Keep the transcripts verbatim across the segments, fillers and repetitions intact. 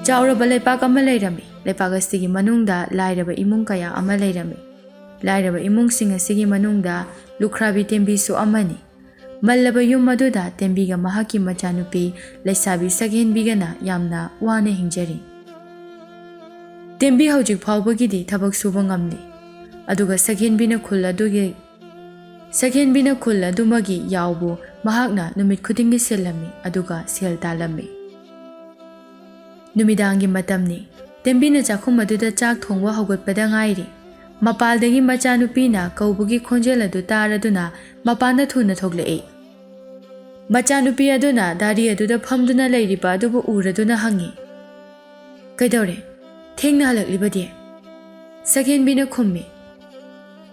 ꯆꯥꯎꯔꯕ ꯂꯩꯄꯥꯛ ꯑꯃ ꯂꯩꯔꯝꯃꯤ꯫ ꯂꯩꯄꯥꯛ ꯑꯁꯤꯒꯤ ꯃꯅꯨꯡꯗ ꯂꯥꯏꯔꯕ ꯏꯃꯨꯡ ꯀꯌꯥ ꯑꯃ ꯂꯩꯔꯝꯃꯤ꯫ ꯂꯥꯏꯔꯕ ꯏꯃꯨꯡꯁꯤꯡ ꯑꯁꯤꯒꯤ ꯃꯅꯨꯡꯗ ꯂꯨꯈ꯭ꯔꯥꯕꯤ ꯇꯦꯝꯕꯤꯁꯨ ꯑꯃꯅꯤ꯫ ꯃꯜꯂꯕ ꯌꯨꯝ ꯑꯗꯨꯗ ꯇꯦꯝꯕꯤꯒ ꯃꯍꯥꯛꯀꯤ ꯃꯆꯥꯅꯨꯄꯤ ꯂꯩꯁꯥꯕꯤ ꯁꯛꯍꯦꯟꯕꯤꯒꯅ ꯌꯥꯝꯅ ꯋꯥꯅ ꯍꯤꯡꯖꯔꯤ꯫ ꯇꯦꯝꯕꯤ ꯍꯧꯖꯤꯛ ꯐꯥꯎꯕꯒꯤꯗꯤ ꯊꯕꯛ ꯁꯨꯕ ꯉꯝꯂꯤ, ꯑꯗꯨꯒ ꯁꯛꯍꯦꯟꯕꯤꯅ ꯈꯨꯜ ꯑꯗꯨꯒꯤ, ꯁꯛꯍꯦꯟꯕꯤꯅ ꯈꯨꯜ ꯑꯗꯨꯃꯒꯤ ꯌꯥꯎꯕꯨ ꯃꯍꯥꯛꯅ ꯅꯨꯃꯤꯠ ꯈꯨꯗꯤꯡꯒꯤ ꯁꯤꯜꯂꯝꯃꯤ, ꯑꯗꯨꯒ ꯁꯦꯜ ꯇꯥꯜꯂꯝꯃꯤ꯫ ꯅꯨꯃꯤꯗꯥꯡꯒꯤ ꯃꯇꯝꯅꯤ꯫ ꯇꯦꯝꯕꯤꯅ ꯆꯥꯛꯈꯨꯝ ꯑꯗꯨꯗ ꯆꯥꯛ ꯊꯣꯡꯕ ꯍꯧꯒꯠꯄꯗ ꯉꯥꯏꯔꯤ꯫ ꯃꯄꯥꯜꯗꯒꯤ ꯃꯆꯥꯅꯨꯄꯤꯅ ꯀꯧꯕꯒꯤ ꯈꯣꯟꯖꯦꯜ ꯑꯗꯨ ꯇꯥꯔꯗꯨꯅ ꯃꯄꯥꯟꯗ ꯊꯨꯅ ꯊꯣꯛꯂꯛꯏ꯫ ꯃꯆꯥꯅꯨꯄꯤ ꯑꯗꯨꯅ ꯗꯥꯔꯤ ꯑꯗꯨꯗ ꯐꯝꯗꯨꯅ ꯂꯩꯔꯤꯕ ꯑꯗꯨꯕꯨ ꯎꯔꯗꯨꯅ ꯍꯪꯉꯤ, "ꯀꯩꯗꯧꯔꯦ? ꯊꯦꯡꯅ ꯍꯜꯂꯛꯂꯤꯕꯗꯤ?" ꯁꯛꯍꯦꯟꯕꯤꯅ ꯈꯨꯝꯃꯤ,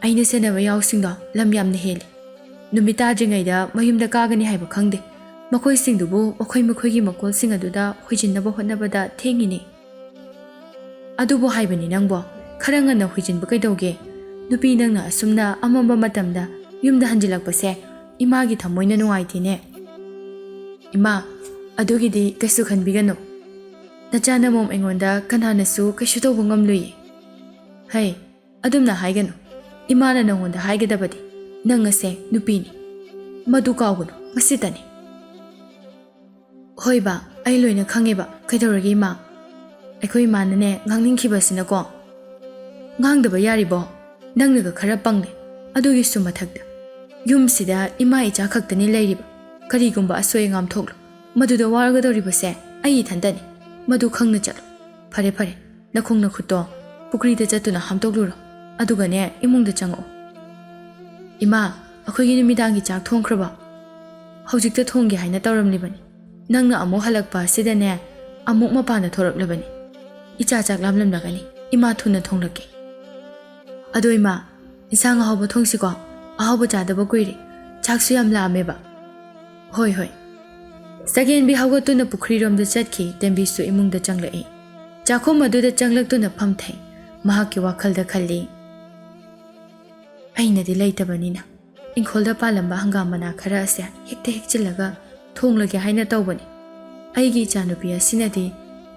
"ꯑꯩꯅ ꯁꯦꯟꯅꯕ ꯌꯥꯎꯁꯤꯡꯗꯣ ꯂꯝ ꯌꯥꯝꯅ ꯍꯦꯜꯂꯤ꯫ ꯅꯨꯃꯤꯠ ꯇꯥꯗ꯭ꯔꯤꯉꯩꯗ ꯃꯌꯨꯝꯗ ꯀꯥꯒꯅꯤ ꯍꯥꯏꯕ ꯈꯪꯗꯦ꯫ ꯃꯈꯣꯏꯁꯤꯡꯗꯨꯕꯨ ꯃꯈꯣꯏ ꯃꯈꯣꯏꯒꯤ ꯃꯀꯣꯜꯁꯤꯡ ꯑꯗꯨꯗ ꯍꯣꯏꯖꯤꯟꯅꯕ ꯍꯣꯠꯅꯕꯗ ꯊꯦꯡꯉꯤꯅꯦ꯫" "ꯑꯗꯨꯕꯨ ꯍꯥꯏꯕꯅꯤ ꯅꯪꯕꯣ, ꯈꯔ ꯉꯟꯅ ꯍꯣꯏꯖꯤꯟꯕ ꯀꯩꯗꯧꯒꯦ? ꯅꯨꯄꯤ ꯅꯪꯅ ꯑꯁꯨꯝꯅ ꯑꯃꯝꯕ ꯃꯇꯝꯗ ꯌꯨꯝꯗ ꯍꯟꯖꯤꯜꯂꯛꯄꯁꯦ ꯏꯃꯥꯒꯤ ꯊꯃꯣꯏꯅ ꯅꯨꯡꯉꯥꯏꯇꯦꯅꯦ꯫" "ꯏꯃꯥ, ꯑꯗꯨꯒꯤꯗꯤ ꯀꯩꯁꯨ ꯈꯟꯕꯤꯒꯅꯨ꯫ ꯅꯆꯥ ꯅꯃꯣꯝ ꯑꯩꯉꯣꯟꯗ ꯀꯅꯥꯅꯁꯨ ꯀꯩꯁꯨ ꯇꯧꯕ ꯉꯝꯂꯣꯏꯌꯦ꯫" "ꯍꯩ, ꯑꯗꯨꯝꯅ ꯍꯥꯏꯒꯅꯨ꯫ ꯏꯃꯥꯅ ꯅꯉꯣꯟꯗ ꯍꯥꯏꯒꯗꯕꯗꯤ ꯅꯪ ꯑꯁꯦ ꯅꯨꯄꯤꯅꯤ꯫ ꯃꯗꯨ ꯀꯥꯎꯒꯅꯨ, ꯃꯁꯤꯇꯅꯤ꯫" "ꯍꯣꯏ ꯕꯥ, ꯑꯩ ꯂꯣꯏꯅ ꯈꯪꯉꯦꯕ꯫ ꯀꯩꯗꯧꯔꯒꯦ ꯏꯃꯥ?" "ꯑꯩꯈꯣꯏ ꯏꯃꯥꯅꯅꯦ ꯉꯥꯡꯅꯤꯡꯈꯤꯕꯁꯤꯅꯀꯣ꯫" "ꯉꯥꯡꯗꯕ ꯌꯥꯔꯤꯕꯣ? ꯅꯪꯅꯒ ꯈꯔ ꯄꯪꯂꯦ꯫ ꯑꯗꯨꯒꯤꯁꯨ ꯃꯊꯛꯇ ꯌꯨꯝꯁꯤꯗ ꯏꯃꯥ ꯏꯆꯥ ꯈꯛꯇꯅꯤ ꯂꯩꯔꯤꯕ꯫ ꯀꯔꯤꯒꯨꯝꯕ ꯑꯁꯣꯏ ꯑꯉꯥꯝ ꯊꯣꯛꯂꯣ, ꯃꯗꯨꯗ ꯋꯥꯔꯒꯗꯧꯔꯤꯕꯁꯦ ꯑꯩ ꯏꯊꯟꯇꯅꯤ꯫ ꯃꯗꯨ ꯈꯪꯅ ꯆꯠꯂꯣ꯫ ꯐꯔꯦ, ꯐꯔꯦ, ꯅꯈꯣꯡ ꯅꯈꯨꯠꯇꯣ ꯄꯨꯈ꯭ꯔꯤꯗ ꯆꯠꯇꯨꯅ ꯍꯥꯝꯗꯣꯛꯂꯨꯔꯣ, ꯑꯗꯨꯒꯅꯦ ꯏꯃꯨꯡꯗ ꯆꯪꯉꯛꯑꯣ꯫" "ꯏꯃꯥ, ꯑꯩꯈꯣꯏꯒꯤ ꯅꯨꯃꯤꯗꯥꯡꯒꯤ ꯆꯥꯛ ꯊꯣꯡꯈ꯭ꯔꯕꯣ?" "ꯍꯧꯖꯤꯛꯇ ꯊꯣꯡꯒꯦ ꯍꯥꯏꯅ ꯇꯧꯔꯝꯂꯤꯕꯅꯤ꯫ ꯅꯪꯅ ꯑꯃꯨꯛ ꯍꯜꯂꯛꯄ ꯑꯁꯤꯗꯅꯦ ꯑꯃꯨꯛ ꯃꯄꯥꯟꯗ ꯊꯣꯔꯛꯂꯕꯅꯤ꯫ ꯏꯆꯥ ꯆꯥꯛ ꯂꯥꯝꯂꯝꯂꯒꯅꯤ꯫ ꯏꯃꯥ ꯊꯨꯅ ꯊꯣꯡꯂꯛꯀꯦ꯫" "ꯑꯗꯣ ꯏꯃꯥ, ꯏꯟꯁꯥꯡ ꯑꯍꯥꯎꯕ ꯊꯣꯡꯁꯤꯀꯣ꯫ ꯑꯍꯥꯎꯕ ꯆꯥꯗꯕ ꯀꯨꯏꯔꯦ꯫ ꯆꯥꯛꯁꯨ ꯌꯥꯝ ꯂꯥꯝꯃꯦꯕ꯫" "ꯍꯣꯏ, ꯍꯣꯏ꯫" ꯆꯒꯦꯟꯕꯤ ꯍꯧꯒꯠꯇꯨꯅ ꯄꯨꯈ꯭ꯔꯤꯔꯣꯝꯗ ꯆꯠꯈꯤ꯫ ꯇꯦꯝꯕꯤꯁꯨ ꯏꯃꯨꯡꯗ ꯆꯪꯂꯛꯏ꯫ ꯆꯥꯛꯈꯨꯝ ꯑꯗꯨꯗ ꯆꯪꯂꯛꯇꯨꯅ ꯐꯝꯊꯩ꯫ ꯃꯍꯥꯛꯀꯤ ꯋꯥꯈꯜꯗ ꯈꯜꯂꯤ, "ꯑꯩꯅꯗꯤ ꯂꯩꯇꯕꯅꯤꯅ ꯏꯪꯈꯣꯜꯗ ꯄꯥꯜꯂꯝꯕ ꯍꯪꯒꯥꯝ ꯃꯅꯥ ꯈꯔ ꯑꯁꯦ ꯍꯦꯛꯇ ꯍꯦꯛꯆꯤꯜꯂꯒ ꯊꯣꯡꯂꯒꯦ ꯍꯥꯏꯅ ꯇꯧꯕꯅꯤ꯫ ꯑꯩꯒꯤ ꯏꯆꯥꯅꯨꯄꯤ ꯑꯁꯤꯅꯗꯤ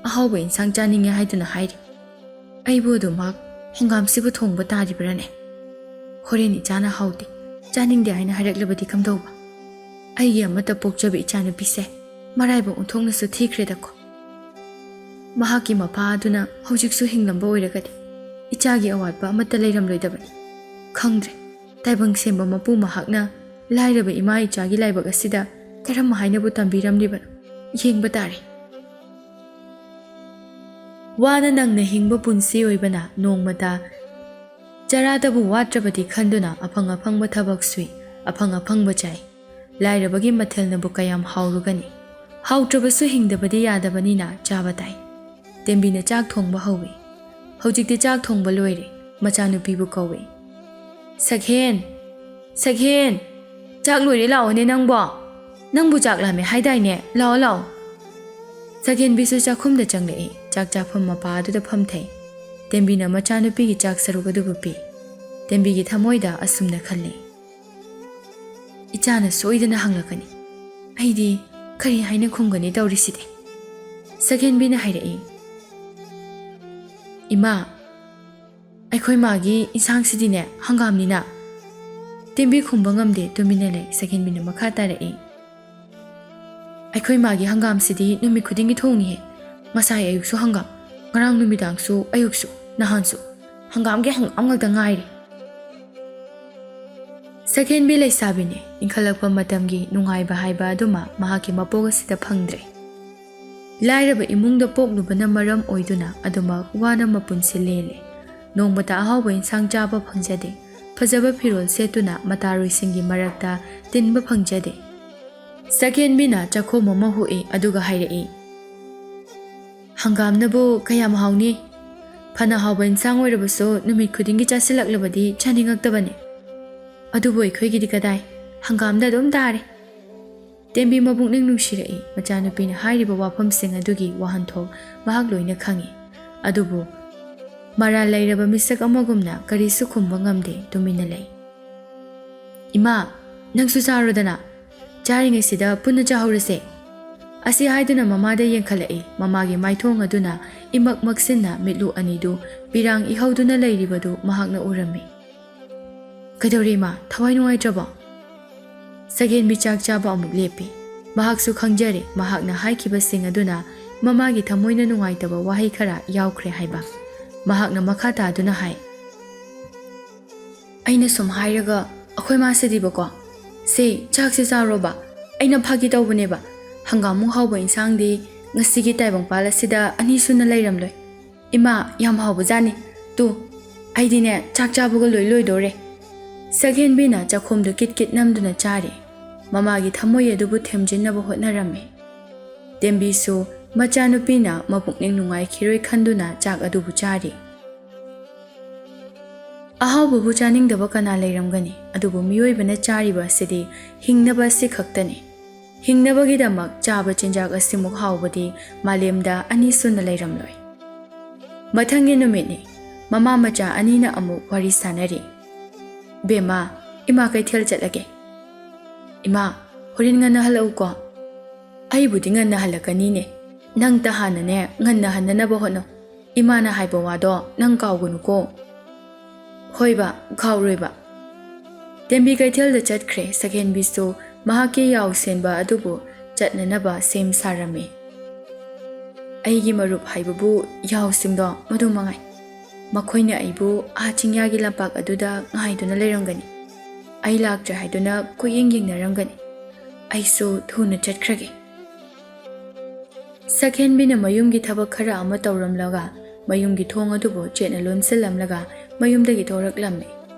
ꯑꯍꯥꯎꯕ ꯏꯟꯁꯥꯡ ꯆꯥꯅꯤꯡꯉꯦ ꯍꯥꯏꯗꯨꯅ ꯍꯥꯏꯔꯤ꯫ ꯑꯩꯕꯨ ꯑꯗꯨꯃꯛ ꯍꯪꯒꯥꯝꯁꯤꯕꯨ ꯊꯣꯡꯕ ꯇꯥꯔꯤꯕ꯭ꯔꯥꯅꯦ? ꯍꯣꯔꯦꯟ ꯏꯆꯥꯅ ꯍꯥꯎꯇꯦ, ꯆꯥꯅꯤꯡꯗꯦ ꯍꯥꯏꯅ ꯍꯥꯏꯔꯛꯂꯕꯗꯤ ꯀꯝꯗꯧꯕ? ꯑꯩꯒꯤ ꯑꯃꯠꯇ ꯄꯣꯛꯆꯕ ꯏꯆꯥꯅꯨꯄꯤꯁꯦ ꯃꯔꯥꯏꯕꯛ ꯑꯣꯟꯊꯣꯛꯅꯁꯨ ꯊꯤꯈ꯭ꯔꯦꯗꯀꯣ꯫ ꯃꯍꯥꯛꯀꯤ ꯃꯄꯥ ꯑꯗꯨꯅ ꯍꯧꯖꯤꯛꯁꯨ ꯍꯤꯡꯂꯝꯕ ꯑꯣꯏꯔꯒꯗꯤ ꯏꯆꯥꯒꯤ ꯑꯋꯥꯠꯄ ꯑꯃꯠꯇ ꯂꯩꯔꯝꯂꯣꯏꯗꯕꯅꯤ꯫ ꯈꯪꯗ꯭ꯔꯦ, ꯇꯥꯏꯕꯪ ꯁꯦꯝꯕ ꯃꯄꯨ ꯃꯍꯥꯛꯅ ꯂꯥꯏꯔꯕ ꯏꯃꯥ ꯏꯆꯥꯒꯤ ꯂꯥꯏꯕꯛ ꯑꯁꯤꯗ ꯀꯔꯝ ꯍꯥꯏꯅꯕꯨ ꯇꯝꯕꯤꯔꯝꯂꯤꯕꯅꯣ? ꯌꯦꯡꯕ ꯇꯥꯔꯦ꯫ ꯋꯥꯅ ꯅꯪꯅ ꯍꯤꯡꯕ ꯄꯨꯟꯁꯤ ꯑꯣꯏꯕꯅ ꯅꯣꯡꯃꯇ ꯆꯔꯥꯗꯕꯨ ꯋꯥꯠꯇ꯭ꯔꯕꯗꯤ ꯈꯟꯗꯨꯅ ꯑꯐꯪ ꯑꯐꯪꯕ ꯊꯕꯛ ꯁꯨꯏ, ꯑꯐꯪ ꯑꯐꯪꯕ ꯆꯥꯏ꯫ ꯂꯥꯏꯔꯕꯒꯤ ꯃꯊꯦꯜꯅꯕꯨ ꯀꯌꯥꯝ ꯍꯥꯎꯔꯨꯒꯅꯤ? ꯍꯥꯎꯇ꯭ꯔꯕꯁꯨ ꯍꯤꯡꯗꯕꯗꯤ ꯌꯥꯗꯕꯅꯤꯅ ꯆꯥꯕ ꯇꯥꯏ꯫ ꯇꯦꯝꯕꯤꯅ ꯆꯥꯛ ꯊꯣꯡꯕ ꯍꯧꯏ꯫ ꯍꯧꯖꯤꯛꯇꯤ ꯆꯥꯛ ꯊꯣꯡꯕ ꯂꯣꯏꯔꯦ꯫ ꯃꯆꯥꯅꯨꯄꯤꯕꯨ ꯀꯧꯏ꯫ "ꯁꯛꯍꯦꯟ! ꯁꯛꯍꯦꯟ! ꯆꯥꯛ ꯂꯣꯏꯔꯦ, ꯂꯥꯛꯑꯣꯅꯦ ꯅꯪꯕꯣ꯫ ꯅꯪꯕꯨ ꯆꯥꯛ ꯂꯥꯝꯃꯦ ꯍꯥꯏꯗꯥꯏꯅꯦ? ꯂꯥꯛꯑꯣ, ꯂꯥꯛꯑꯣ꯫" ꯁꯛꯍꯦꯟꯕꯤꯁꯨ ꯆꯥꯛꯈꯨꯝꯗ ꯆꯪꯂꯛꯏ꯫ ꯆꯥꯛ ꯆꯥꯐꯝ ꯃꯄꯥ ꯑꯗꯨꯗ ꯐꯝꯊꯩ꯫ ꯇꯦꯝꯕꯤꯅ ꯃꯆꯥꯅꯨꯄꯤꯒꯤ ꯆꯥꯛ ꯁꯔꯨꯛ ꯑꯗꯨꯕꯨ ꯄꯤ꯫ ꯇꯦꯝꯕꯤꯒꯤ ꯊꯃꯣꯏꯗ ꯑꯁꯨꯝꯅ ꯈꯜꯂꯤ, "ꯏꯆꯥꯅ ꯁꯣꯏꯗꯅ ꯍꯪꯂꯛꯀꯅꯤ꯫ ꯑꯩꯗꯤ ꯀꯔꯤ ꯍꯥꯏꯅ ꯈꯨꯝꯒꯅꯤ ꯇꯧꯔꯤꯁꯤꯗꯤ?" ꯁꯛꯍꯦꯟꯕꯤꯅ ꯍꯥꯏꯔꯛꯏ, "ꯏꯃꯥ, ꯑꯩꯈꯣꯏ ꯃꯥꯒꯤ ꯏꯟꯁꯥꯡꯁꯤꯗꯤꯅꯦ ꯍꯪꯒꯥꯝꯅꯤꯅ꯫" ꯇꯦꯝꯕꯤ ꯈꯨꯝꯕ ꯉꯝꯗꯦ, ꯇꯨꯃꯤꯟꯅ ꯂꯩ꯫ ꯁꯛꯍꯦꯟꯕꯤꯅ ꯃꯈꯥ ꯇꯥꯔꯛꯏ, "ꯑꯩꯈꯣꯏ ꯃꯥꯒꯤ ꯍꯪꯒꯥꯝꯁꯤꯗꯤ ꯅꯨꯃꯤꯠ ꯈꯨꯗꯤꯡꯒꯤ ꯊꯣꯡꯉꯤꯍꯦ꯫ ꯉꯁꯥꯏ ꯑꯌꯨꯛꯁꯨ ꯍꯪꯒꯥꯝ, ꯉꯔꯥꯡ ꯅꯨꯃꯤꯗꯥꯡꯁꯨ, ꯑꯌꯨꯛꯁꯨ, ꯅꯍꯥꯟꯁꯨ ꯍꯪꯒꯥꯝꯒꯤ ꯍꯪꯒꯥꯝ ꯉꯥꯛꯇ ꯉꯥꯏꯔꯦ꯫" ꯁꯛꯍꯦꯟꯕꯤ ꯂꯩꯁꯥꯕꯤꯅꯤ, ꯏꯟꯈꯠꯂꯛꯄ ꯃꯇꯝꯒꯤ ꯅꯨꯡꯉꯥꯏꯕ ꯍꯥꯏꯕ ꯑꯗꯨꯃ ꯃꯍꯥꯛꯀꯤ ꯃꯄꯣꯛ ꯑꯁꯤꯗ ꯐꯪꯗ꯭ꯔꯦ꯫ ꯂꯥꯏꯔꯕ ꯏꯃꯨꯡꯗ ꯄꯣꯛꯂꯨꯕꯅ ꯃꯔꯝ ꯑꯣꯏꯗꯨꯅ ꯑꯗꯨꯃꯛ ꯋꯥꯅ ꯃꯄꯨꯟꯁꯤ ꯂꯦꯜꯂꯦ꯫ ꯅꯣꯡꯃꯇ ꯑꯍꯥꯎꯕ ꯏꯟꯁꯥꯡ ꯆꯥꯕ ꯐꯪꯖꯗꯦ꯫ ꯐꯖꯕ ꯐꯤꯔꯣꯜ ꯁꯦꯠꯇꯨꯅ ꯃꯇꯥꯔꯣꯏꯁꯤꯡꯒꯤ ꯃꯔꯛꯇ ꯇꯤꯟꯕ ꯐꯪꯖꯗꯦ꯫ ꯁꯛꯍꯦꯟꯕꯤꯅ ꯆꯥꯛꯈꯣꯝ ꯑꯃ ꯍꯨꯛꯏ, ꯑꯗꯨꯒ ꯍꯥꯏꯔꯛꯏ, "ꯍꯪꯒꯥꯝꯅꯕꯨ ꯀꯌꯥꯝ ꯍꯥꯎꯅꯤ? ꯐꯅ ꯍꯥꯎꯕ ꯏꯟꯁꯥꯡ ꯑꯣꯏꯔꯕꯁꯨ ꯅꯨꯃꯤꯠ ꯈꯨꯗꯤꯡꯒꯤ ꯆꯥꯁꯤꯜꯂꯛꯂꯕꯗꯤ ꯆꯥꯅꯤꯡꯉꯛꯇꯕꯅꯤ꯫ ꯑꯗꯨꯕꯨ ꯑꯩꯈꯣꯏꯒꯤꯗꯤ ꯀꯗꯥꯏ, ꯍꯪꯒꯥꯝꯗ ꯑꯗꯨꯝ ꯇꯥꯔꯦ꯫" ꯇꯦꯝꯕꯤ ꯃꯕꯨꯛꯅꯤꯡ ꯅꯨꯡꯁꯤꯔꯛꯏ꯫ ꯃꯆꯥꯅꯨꯄꯤꯅ ꯍꯥꯏꯔꯤꯕ ꯋꯥꯐꯝꯁꯤꯡ ꯑꯗꯨꯒꯤ ꯋꯥꯍꯟꯊꯣꯛ ꯃꯍꯥꯛ ꯂꯣꯏꯅ ꯈꯪꯏ꯫ ꯑꯗꯨꯕꯨ ꯃꯔꯥꯜ ꯂꯩꯔꯕ ꯃꯤꯁꯛ ꯑꯃꯒꯨꯝꯅ ꯀꯔꯤꯁꯨ ꯈꯨꯝꯕ ꯉꯝꯗꯦ, ꯇꯨꯃꯤꯟꯅ ꯂꯩ꯫ "ꯏꯃꯥ, ꯅꯪꯁꯨ ꯆꯥꯔꯣꯗꯅ꯫ ꯆꯥꯔꯤꯉꯩꯁꯤꯗ ꯄꯨꯟꯅ ꯆꯥꯍꯧꯔꯁꯦ꯫" ꯑꯁꯤ ꯍꯥꯏꯗꯨꯅ ꯃꯃꯥꯗ ꯌꯦꯡꯈꯠꯂꯛꯏ꯫ ꯃꯃꯥꯒꯤ ꯃꯥꯏꯊꯣꯡ ꯑꯗꯨꯅ ꯏꯃꯛ ꯃꯛꯁꯤꯟꯅ ꯃꯤꯠꯂꯨ ꯑꯅꯤꯗꯨ ꯄꯤꯔꯥꯡ ꯏꯍꯧꯗꯨꯅ ꯂꯩꯔꯤꯕꯗꯨ ꯃꯍꯥꯛꯅ ꯎꯔꯝꯃꯤ꯫ "ꯀꯩꯗꯧꯔꯦ ꯏꯃꯥ? ꯊꯋꯥꯏ ꯅꯨꯡꯉꯥꯏꯇ꯭ꯔꯕꯣ?" ꯁꯛꯍꯦꯟꯕꯤ ꯆꯥꯛ ꯆꯥꯕ ꯑꯃꯨꯛ ꯂꯦꯞꯄꯤ꯫ ꯃꯍꯥꯛꯁꯨ ꯈꯪꯖꯔꯦ ꯃꯍꯥꯛꯅ ꯍꯥꯏꯈꯤꯕꯁꯤꯡ ꯑꯗꯨꯅ ꯃꯃꯥꯒꯤ ꯊꯃꯣꯏꯅ ꯅꯨꯡꯉꯥꯏꯇꯕ ꯋꯥꯍꯩ ꯈꯔ ꯌꯥꯎꯈ꯭ꯔꯦ ꯍꯥꯏꯕ꯫ ꯃꯍꯥꯛꯅ ꯃꯈꯥ ꯇꯥꯗꯨꯅ ꯍꯥꯏ, "ꯑꯩꯅ ꯁꯨꯝ ꯍꯥꯏꯔꯒ ꯑꯩꯈꯣꯏ ꯃꯥꯁꯤꯗꯤꯕꯀꯣ, ꯁꯦ, ꯆꯥꯛꯁꯦ ꯆꯥꯔꯣꯕ, ꯑꯩꯅ ꯐꯥꯒꯤ ꯇꯧꯕꯅꯦꯕ꯫ ꯍꯪꯒꯥꯝꯃꯨꯛ ꯍꯥꯎꯕ ꯏꯟꯁꯥꯡꯗꯤ ꯉꯁꯤꯒꯤ ꯇꯥꯏꯕꯪꯄꯥꯜ ꯑꯁꯤꯗ ꯑꯅꯤ ꯁꯨꯅ ꯂꯩꯔꯝꯂꯣꯏ꯫ ꯏꯃꯥ, ꯌꯥꯝ ꯍꯥꯎꯕꯖꯥꯠꯅꯤ꯫ ꯇꯨ, ꯑꯩꯗꯤꯅꯦ, ꯆꯥꯛ ꯆꯥꯕꯒ ꯂꯣꯏ ꯂꯣꯏꯗꯣꯔꯦ꯫" ꯁꯛꯍꯦꯟꯕꯤꯅ ꯆꯥꯛꯈꯣꯝꯗꯨ ꯀꯤꯠ ꯀꯤꯠ ꯅꯝꯗꯨꯅ ꯆꯥꯔꯤ꯫ ꯃꯃꯥꯒꯤ ꯊꯃꯣꯏ ꯑꯗꯨꯕꯨ ꯊꯦꯝꯖꯤꯟꯅꯕ ꯍꯣꯠꯅꯔꯝꯃꯤ꯫ ꯇꯦꯝꯕꯤꯁꯨ ꯃꯆꯥꯅꯨꯄꯤꯅ ꯃꯄꯨꯛꯅꯤꯡ ꯅꯨꯡꯉꯥꯏꯈꯤꯔꯣꯏ ꯈꯟꯗꯨꯅ ꯆꯥꯛ ꯑꯗꯨꯕꯨ ꯆꯥꯔꯤ꯫ ꯑꯍꯥꯎꯕꯕꯨ ꯆꯥꯅꯤꯡꯗꯕ ꯀꯅꯥ ꯂꯩꯔꯝꯒꯅꯤ? ꯑꯗꯨꯕꯨ ꯃꯤꯑꯣꯏꯕꯅ ꯆꯥꯔꯤꯕ ꯑꯁꯤꯗꯤ ꯍꯤꯡꯅꯕ ꯑꯁꯤ ꯈꯛꯇꯅꯤ꯫ ꯍꯤꯡꯅꯕꯒꯤꯗꯃꯛ ꯆꯥꯕ ꯆꯤꯟꯖꯥꯛ ꯑꯁꯤꯃꯨꯛ ꯍꯥꯎꯕꯗꯤ ꯃꯥꯂꯦꯝꯗ ꯑꯅꯤ ꯁꯨꯅ ꯂꯩꯔꯝꯂꯣꯏ꯫ ꯃꯊꯪꯒꯤ ꯅꯨꯃꯤꯠꯅꯤ꯫ ꯃꯃꯥ ꯃꯆꯥ ꯑꯅꯤꯅ ꯑꯃꯨꯛ ꯋꯥꯔꯤ ꯁꯥꯅꯔꯤ꯫ "ꯕꯦꯝꯃ, ꯏꯃꯥ ꯀꯩꯊꯦꯜ ꯆꯠꯂꯒꯦ꯫" "ꯏꯃꯥ, ꯍꯣꯔꯦꯟ ꯉꯟꯅ ꯍꯜꯂꯛꯎꯀꯣ꯫" "ꯑꯩꯕꯨꯗꯤ ꯉꯟꯅ ꯍꯜꯂꯛꯀꯅꯤꯅꯦ꯫ ꯅꯪꯇ ꯍꯥꯟꯅꯅꯦ ꯉꯟꯅ ꯍꯟꯅꯅꯕ ꯍꯣꯠꯅꯧ꯫ ꯏꯃꯥꯅ ꯍꯥꯏꯕ ꯋꯥꯗꯣ ꯅꯪ ꯀꯥꯎꯒꯅꯨꯀꯣ꯫" "ꯍꯣꯏꯕ, ꯀꯥꯎꯔꯣꯏꯕ꯫" ꯇꯦꯝꯕꯤ ꯀꯩꯊꯦꯜꯗ ꯆꯠꯈ꯭ꯔꯦ꯫ ꯁꯛꯍꯦꯟꯕꯤꯁꯨ ꯃꯍꯥꯛꯀꯤ ꯌꯥꯎ ꯁꯦꯟꯕ ꯑꯗꯨꯕꯨ ꯆꯠꯅꯅꯕ ꯁꯦꯝ ꯁꯥꯔꯝꯃꯤ꯫ "ꯑꯩꯒꯤ ꯃꯔꯨꯞ ꯍꯥꯏꯕꯕꯨ ꯌꯥꯎꯁꯤꯡꯗꯣ ꯃꯗꯨ ꯃꯉꯥꯏ꯫ ꯃꯈꯣꯏꯅ ꯑꯩꯕꯨ ꯑꯥ ꯆꯤꯡꯌꯥꯒꯤ ꯂꯝꯄꯥꯛ ꯑꯗꯨꯗ ꯉꯥꯏꯗꯨꯅ ꯂꯩꯔꯝꯒꯅꯤ꯫ ꯑꯩ ꯂꯥꯛꯇ꯭ꯔꯦ ꯍꯥꯏꯗꯨꯅ ꯀꯣꯏꯌꯦꯡ ꯌꯦꯡꯅꯔꯝꯒꯅꯤ꯫ ꯑꯩꯁꯨ ꯊꯨꯅ ꯆꯠꯈ꯭ꯔꯒꯦ꯫" ꯁꯛꯍꯦꯟꯕꯤꯅ ꯃꯌꯨꯝꯒꯤ ꯊꯕꯛ ꯈꯔ ꯑꯃ ꯇꯧꯔꯝꯂꯒ ꯃꯌꯨꯝꯒꯤ ꯊꯣꯡ ꯑꯗꯨꯕꯨ ꯆꯦꯠꯅ ꯂꯣꯟꯁꯤꯜꯂꯝꯂꯒ ꯃꯌꯨꯝꯗꯒꯤ ꯊꯣꯔꯛꯂꯝꯃꯤ꯫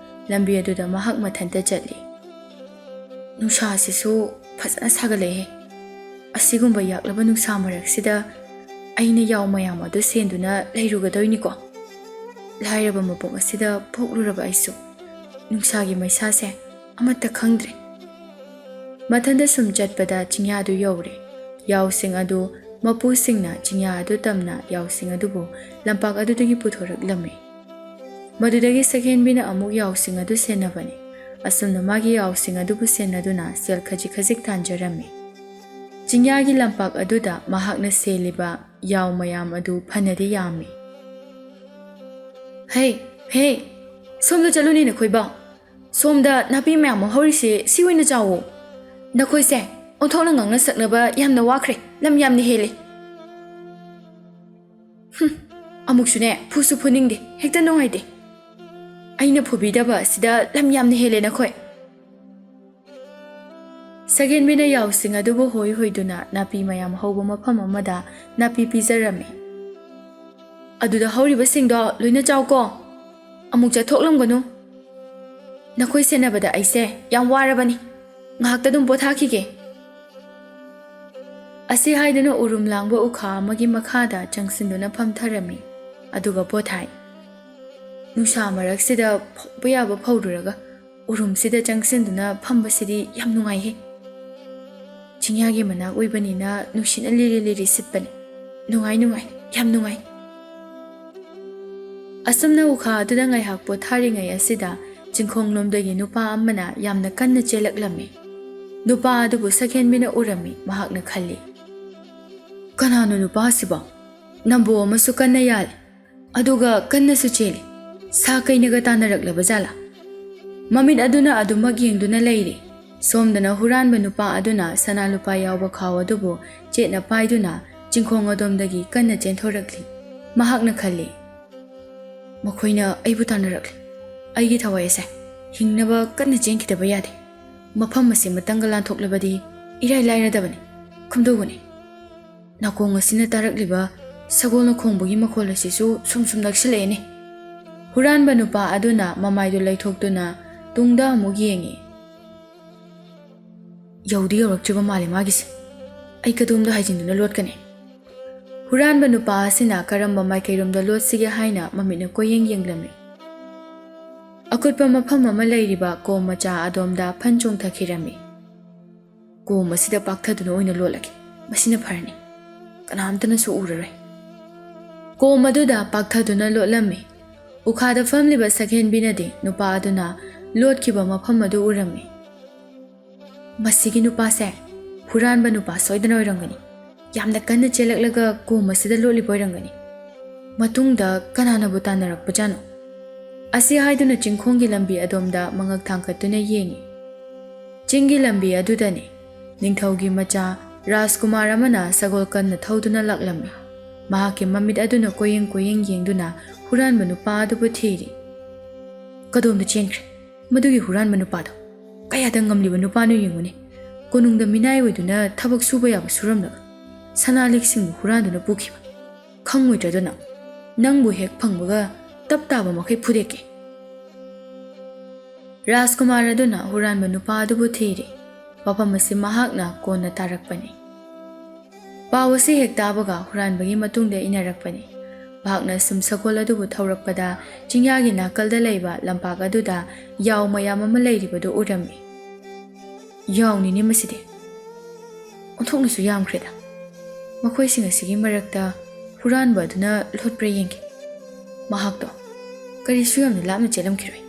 ꯂꯝꯕꯤ ꯑꯗꯨꯗ ꯃꯍꯥꯛ ꯃꯊꯟꯇ ꯆꯠꯂꯤ꯫ "ꯅꯨꯡꯁꯥꯁꯤꯁꯨ ꯐꯖꯅ ꯁꯥꯒꯠꯂꯛꯑꯦ꯫ ꯑꯁꯤꯒꯨꯝꯕ ꯌꯥꯛꯂꯕ ꯅꯨꯡꯁꯥ ꯃꯔꯛꯁꯤꯗ ꯑꯩꯅ ꯌꯥꯎ ꯃꯌꯥꯝ ꯑꯗꯨ ꯁꯦꯟꯗꯨꯅ ꯂꯩꯔꯨꯒꯗꯣꯏꯅꯤꯀꯣ? ꯂꯥꯏꯔꯕ ꯃꯄꯣꯛ ꯑꯁꯤꯗ ꯄꯣꯛꯂꯨꯔꯕ ꯑꯩꯁꯨ ꯅꯨꯡꯁꯥꯒꯤ ꯃꯩꯁꯥꯁꯦ ꯑꯃꯠꯇ ꯈꯪꯗ꯭ꯔꯦ꯫" ꯃꯊꯟꯇ ꯁꯨꯝ ꯆꯠꯄꯗ ꯆꯤꯡꯌꯥꯗꯨ ꯌꯧꯔꯦ꯫ ꯌꯥꯎꯁꯤꯡ ꯑꯗꯨ ꯃꯄꯨꯁꯤꯡꯅ ꯆꯤꯡꯌꯥ ꯑꯗꯨ ꯇꯝꯅ ꯌꯥꯎꯁꯤꯡ ꯑꯗꯨꯕꯨ ꯂꯝꯄꯥꯛ ꯑꯗꯨꯗꯒꯤ ꯄꯨꯊꯣꯔꯛꯂꯝꯃꯤ꯫ ꯃꯗꯨꯗꯒꯤ ꯁꯛꯍꯦꯟꯕꯤꯅ ꯑꯃꯨꯛ ꯌꯥꯎꯁꯤꯡ ꯑꯗꯨ ꯁꯦꯟꯅꯕꯅꯤ꯫ ꯑꯁꯨꯝꯅ ꯃꯥꯒꯤ ꯌꯥꯎꯁꯤꯡ ꯑꯗꯨꯕꯨ ꯁꯦꯟꯅꯗꯨꯅ ꯁꯦꯜ ꯈꯖꯤꯛ ꯈꯖꯤꯛ ꯇꯥꯟꯖꯔꯝꯃꯤ꯫ ꯆꯤꯡꯌꯥꯒꯤ ꯂꯝꯄꯥꯛ ꯑꯗꯨꯗ ꯃꯍꯥꯛꯅ ꯁꯦꯜꯂꯤꯕ ꯌꯥꯎ ꯃꯌꯥꯝ ꯑꯗꯨ ꯐꯅꯗꯤ ꯌꯥꯝꯃꯤ꯫ "ꯍꯦ, ꯍꯦ, ꯁꯣꯝꯗ ꯆꯠꯂꯨꯅꯦ ꯅꯈꯣꯏꯕꯣ꯫ ꯁꯣꯝꯗ ꯅꯥꯄꯤ ꯃꯌꯥꯝ ꯑꯃ ꯍꯧꯔꯤꯁꯦ, ꯁꯤ ꯑꯣꯏꯅ ꯆꯥꯎꯋꯣ꯫ ꯅꯈꯣꯏꯁꯦ ꯑꯣꯟꯊꯣꯛꯅ ꯉꯥꯡꯅ ꯁꯛꯅꯕ ꯌꯥꯝꯅ ꯋꯥꯈ꯭ꯔꯦ, ꯂꯝ ꯌꯥꯝꯅ ꯍꯦꯜꯂꯦ꯫" "ꯍꯨꯝ, ꯑꯃꯨꯛꯁꯨꯅꯦ, ꯐꯨꯁꯨ ꯐꯨꯅꯤꯡꯗꯦ, ꯍꯦꯛꯇ ꯅꯨꯡꯉꯥꯏꯇꯦ꯫ ꯑꯩꯅ ꯐꯨꯕꯤꯗꯕ ꯑꯁꯤꯗ ꯂꯝ ꯌꯥꯝꯅ ꯍꯦꯜꯂꯦ ꯅꯈꯣꯏ꯫" ꯁꯒꯦꯟꯕꯤꯅ ꯌꯥꯎꯁꯤꯡ ꯑꯗꯨꯕꯨ ꯍꯣꯏ ꯍꯣꯏꯗꯨꯅ ꯅꯥꯄꯤ ꯃꯌꯥꯝ ꯍꯧꯕ ꯃꯐꯝ ꯑꯃꯗ ꯅꯥꯄꯤ ꯄꯤꯖꯔꯝꯃꯤ꯫ "ꯑꯗꯨꯗ ꯍꯧꯔꯤꯕꯁꯤꯡꯗꯣ ꯂꯣꯏꯅ ꯆꯥꯎꯀꯣ꯫ ꯑꯃꯨꯛ ꯆꯠꯊꯣꯛꯂꯝꯒꯅꯨ꯫ ꯅꯈꯣꯏ ꯁꯦꯟꯅꯕꯗ ꯑꯩꯁꯦ ꯌꯥꯝ ꯋꯥꯔꯕꯅꯤ꯫ ꯉꯥꯏꯍꯥꯛꯇ ꯑꯗꯨꯝ ꯄꯣꯊꯥꯈꯤꯒꯦ꯫" ꯑꯁꯤ ꯍꯥꯏꯗꯨꯅ ꯎꯔꯨꯝ ꯂꯥꯡꯕ ꯎꯈꯥ ꯑꯃꯒꯤ ꯃꯈꯥꯗ ꯆꯪꯁꯤꯟꯗꯨꯅ ꯐꯝꯊꯔꯝꯃꯤ꯫ ꯑꯗꯨꯒ ꯄꯣꯊꯥꯏ꯫ ꯅꯨꯡꯁꯥ ꯃꯔꯛꯁꯤꯗ ꯐꯧꯕ ꯌꯥꯕ ꯐꯧꯔꯨꯔꯒ ꯎꯔꯨꯝꯁꯤꯗ ꯆꯪꯁꯤꯟꯗꯨꯅ ꯐꯝꯕꯁꯤꯗꯤ ꯌꯥꯝ ꯅꯨꯡꯉꯥꯏꯍꯦ꯫ ꯆꯤꯡꯌꯥꯒꯤ ꯃꯅꯥꯛ ꯑꯣꯏꯕꯅꯤꯅ ꯅꯨꯡꯁꯤꯠꯅ ꯂꯤꯔꯤ ꯂꯤꯔꯤ ꯁꯤꯠꯄꯅꯦ꯫ ꯅꯨꯡꯉꯥꯏ, ꯅꯨꯡꯉꯥꯏ, ꯌꯥꯝ ꯅꯨꯡꯉꯥꯏ꯫ ꯑꯁꯨꯝꯅ ꯎꯈꯥ ꯑꯗꯨꯗ ꯉꯥꯏꯍꯥꯛ ꯄꯣꯊꯥꯔꯤꯉꯩ ꯑꯁꯤꯗ ꯆꯤꯡꯈꯣꯡꯂꯣꯝꯗꯒꯤ ꯅꯨꯄꯥ ꯑꯃꯅ ꯌꯥꯝꯅ ꯀꯟꯅ ꯆꯦꯜꯂꯛꯂꯝꯃꯤ꯫ ꯅꯨꯄꯥ ꯑꯗꯨꯕꯨ ꯁꯛꯍꯦꯟꯕꯤꯅ ꯎꯔꯝꯃꯤ꯫ ꯃꯍꯥꯛꯅ ꯈꯜꯂꯤ, "ꯀꯅꯥꯅꯣ ꯅꯨꯄꯥ ꯑꯁꯤꯕꯣ? ꯅꯝꯕꯣ ꯑꯃꯁꯨ ꯀꯟꯅ ꯌꯥꯜꯂꯤ, ꯑꯗꯨꯒ ꯀꯟꯅꯁꯨ ꯆꯦꯜꯂꯤ꯫ ꯁꯥ ꯀꯩꯅꯒ ꯇꯥꯟꯅꯔꯛꯂꯕ ꯖꯥꯠꯂꯥ?" ꯃꯃꯤꯠ ꯑꯗꯨꯅ ꯑꯗꯨꯃꯛ ꯌꯦꯡꯗꯨꯅ ꯂꯩꯔꯤ꯫ ꯁꯣꯝꯗꯅ ꯍꯨꯔꯥꯟꯕ ꯅꯨꯄꯥ ꯑꯗꯨꯅ ꯁꯅꯥ ꯂꯨꯄꯥ ꯌꯥꯎꯕ ꯈꯥꯎ ꯑꯗꯨꯕꯨ ꯆꯦꯠꯅ ꯄꯥꯏꯗꯨꯅ ꯆꯤꯡꯈꯣꯡ ꯑꯗꯣꯝꯗꯒꯤ ꯀꯟꯅ ꯆꯦꯟꯊꯣꯔꯛꯂꯤ꯫ ꯃꯍꯥꯛꯅ ꯈꯜꯂꯤ, "ꯃꯈꯣꯏꯅ ꯑꯩꯕꯨ ꯇꯥꯟꯅꯔꯛꯂꯤ꯫ ꯑꯩꯒꯤ ꯊꯋꯥꯏ ꯑꯁꯦ ꯍꯤꯡꯅꯕ ꯀꯟꯅ ꯆꯦꯟꯈꯤꯗꯕ ꯌꯥꯗꯦ꯫ ꯃꯐꯝ ꯑꯁꯤ ꯃꯇꯪꯒ ꯂꯥꯟꯊꯣꯛꯂꯕꯗꯤ ꯏꯔꯥꯏ ꯂꯥꯏꯔꯗꯕꯅꯤ, ꯈꯨꯝꯗꯧꯕꯅꯤ꯫" ꯅꯥꯀꯣꯡ ꯑꯁꯤꯅ ꯇꯥꯔꯛꯂꯤꯕ ꯁꯒꯣꯜꯅ ꯈꯣꯡꯕꯒꯤ ꯃꯈꯣꯜ ꯑꯁꯤꯁꯨ ꯁꯨꯝ ꯁꯨꯝ ꯅꯛꯁꯤꯜꯂꯛꯑꯦꯅꯦ꯫ ꯍꯨꯔꯥꯟꯕ ꯅꯨꯄꯥ ꯑꯗꯨꯅ ꯃꯃꯥꯏꯗꯨ ꯂꯩꯊꯣꯛꯇꯨꯅ ꯇꯨꯡꯗ ꯑꯃꯨꯛ ꯌꯦꯡꯉꯤ꯫ "ꯌꯧꯗꯤ ꯌꯧꯔꯛꯇ꯭ꯔꯤꯕ ꯃꯥꯜꯂꯦ ꯃꯥꯒꯤꯁꯦ꯫ ꯑꯩ ꯀꯗꯣꯝꯗ ꯍꯥꯏꯖꯤꯟꯗꯨꯅ ꯂꯣꯠꯀꯅꯤ?" ꯍꯨꯔꯥꯟꯕ ꯅꯨꯄꯥ ꯑꯁꯤꯅ ꯀꯔꯝꯕ ꯃꯥꯏꯀꯩꯔꯣꯝꯗ ꯂꯣꯠꯁꯤꯒꯦ ꯍꯥꯏꯅ ꯃꯃꯤꯠꯅ ꯀꯣꯏꯌꯦꯡ ꯌꯦꯡꯂꯝꯃꯤ꯫ ꯑꯀꯨꯠꯄ ꯃꯐꯝ ꯑꯃ ꯂꯩꯔꯤꯕ ꯀꯣꯝ ꯃꯆꯥ ꯑꯗꯣꯝꯗ ꯐꯟ ꯆꯣꯡꯊꯈꯤꯔꯝꯃꯤ꯫ "ꯀꯣꯝ ꯑꯁꯤꯗ ꯄꯥꯛꯊꯗꯨꯅ ꯑꯣꯏꯅ ꯂꯣꯠꯂꯒꯦ꯫ ꯃꯁꯤꯅ ꯐꯔꯅꯤ꯫ ꯀꯅꯥꯝꯇꯅꯁꯨ ꯎꯔꯔꯣꯏ꯫" ꯀꯣꯝ ꯑꯗꯨꯗ ꯄꯥꯛꯊꯗꯨꯅ ꯂꯣꯠꯂꯝꯃꯤ꯫ ꯎꯈꯥꯗ ꯐꯝꯂꯤꯕ ꯁꯛꯍꯦꯟꯕꯤꯅꯗꯤ ꯅꯨꯄꯥ ꯑꯗꯨꯅ ꯂꯣꯠꯈꯤꯕ ꯃꯐꯝ ꯑꯗꯨ ꯎꯔꯝꯃꯤ꯫ "ꯃꯁꯤꯒꯤ ꯅꯨꯄꯥꯁꯦ "ꯍꯨꯔꯥꯟꯕ ꯅꯨꯄꯥ ꯁꯣꯏꯗꯅ ꯑꯣꯏꯔꯝꯒꯅꯤ꯫ ꯌꯥꯝꯅ ꯀꯟꯅ ꯆꯦꯜꯂꯛꯂꯒ ꯀꯣꯝ ꯑꯁꯤꯗ ꯂꯣꯠꯂꯤꯕ ꯑꯣꯏꯔꯝꯒꯅꯤ꯫ ꯃꯇꯨꯡꯗ ꯀꯅꯥꯅꯕꯨ ꯇꯥꯟꯅꯔꯛꯄꯖꯥꯠꯅꯣ?" ꯑꯁꯤ ꯍꯥꯏꯗꯨꯅ ꯆꯤꯡꯈꯣꯡꯒꯤ ꯂꯝꯕꯤ ꯑꯗꯣꯝꯗ ꯃꯉꯛ ꯊꯥꯡꯒꯠꯇꯨꯅ ꯌꯦꯡꯉꯤ꯫ ꯆꯤꯡꯒꯤ ꯂꯝꯕꯤ ꯑꯗꯨꯗꯅꯤ ꯅꯤꯡꯊꯧꯒꯤ ꯃꯆꯥ ꯔꯥꯖꯀꯨꯃꯥꯔ ꯑꯃꯅ ꯁꯒꯣꯜ ꯀꯟꯅ ꯊꯧꯗꯨꯅ ꯂꯥꯛꯂꯝꯃꯤ꯫ ꯃꯍꯥꯛꯀꯤ ꯃꯃꯤꯠ ꯑꯗꯨꯅ ꯀꯣꯏꯌꯦꯡ ꯀꯣꯏꯌꯦꯡ ꯌꯦꯡꯗꯨꯅ ꯍꯨꯔꯥꯟꯕ ꯅꯨꯄꯥ ꯑꯗꯨꯕꯨ ꯊꯤꯔꯤ꯫ "ꯀꯗꯣꯝꯗ ꯆꯦꯟꯈ꯭ꯔꯦ ꯃꯗꯨꯒꯤ ꯍꯨꯔꯥꯟꯕ ꯅꯨꯄꯥꯗꯣ? ꯀꯌꯥꯗ ꯉꯝꯂꯤꯕ ꯅꯨꯄꯥꯅꯣ ꯌꯦꯡꯉꯨꯅꯦ꯫ ꯀꯣꯅꯨꯡꯗ ꯃꯤꯅꯥꯏ ꯑꯣꯏꯗꯨꯅ ꯊꯕꯛ ꯁꯨꯕ ꯌꯥꯕ ꯁꯨꯔꯝꯂꯒ ꯁꯅꯥ ꯂꯤꯛꯁꯤꯡꯕꯨ ꯍꯨꯔꯥꯟꯗꯨꯅ ꯄꯨꯈꯤꯕ꯫ ꯈꯪꯉꯣꯏꯗ꯭ꯔꯗꯨꯅ ꯅꯪꯕꯨ ꯍꯦꯛ ꯐꯪꯕꯒ ꯇꯞ ꯇꯥꯕ ꯃꯈꯩ ꯐꯨꯗꯦꯛꯀꯦ꯫" ꯔꯥꯖꯀꯨꯃꯥꯔ ꯑꯗꯨꯅ ꯍꯨꯔꯥꯟꯕ ꯅꯨꯄꯥ ꯑꯗꯨꯕꯨ ꯊꯤꯔꯤ꯫ ꯋꯥꯐꯝ ꯑꯁꯤ ꯃꯍꯥꯛꯅ ꯀꯣꯟꯅ ꯇꯥꯔꯛꯄꯅꯤ꯫ ꯄꯥꯎ ꯑꯁꯤ ꯍꯦꯛ ꯇꯥꯕꯒ ꯍꯨꯔꯥꯟꯕꯒꯤ ꯃꯇꯨꯡꯗ ꯏꯟꯅꯔꯛꯄꯅꯤ꯫ ꯃꯍꯥꯛꯅ ꯁꯨꯝ ꯁꯒꯣꯜ ꯑꯗꯨꯕꯨ ꯊꯧꯔꯛꯄꯗ ꯆꯤꯡꯌꯥꯒꯤ ꯅꯥꯀꯜꯗ ꯂꯩꯕ ꯂꯝꯄꯥꯛ ꯑꯗꯨꯗ ꯌꯥꯎ ꯃꯌꯥꯝ ꯑꯃ ꯂꯩꯔꯤꯕꯗꯨ ꯎꯔꯝꯃꯤ꯫ "ꯌꯥꯎꯅꯤꯅꯦ ꯃꯁꯤꯗꯤ꯫ ꯑꯣꯟꯊꯣꯛꯅꯁꯨ ꯌꯥꯝꯈ꯭ꯔꯦꯗ꯫ ꯃꯈꯣꯏꯁꯤꯡ ꯑꯁꯤꯒꯤ ꯃꯔꯛꯇ ꯍꯨꯔꯥꯟꯕ ꯑꯗꯨꯅ ꯂꯣꯠꯄ꯭ꯔꯥ ꯌꯦꯡꯒꯦ꯫ ꯃꯍꯥꯛꯇꯣ ꯀꯔꯤꯁꯨ ꯌꯥꯝꯅ ꯂꯥꯞꯅ ꯆꯦꯜꯂꯝꯈꯤꯔꯣꯏ꯫"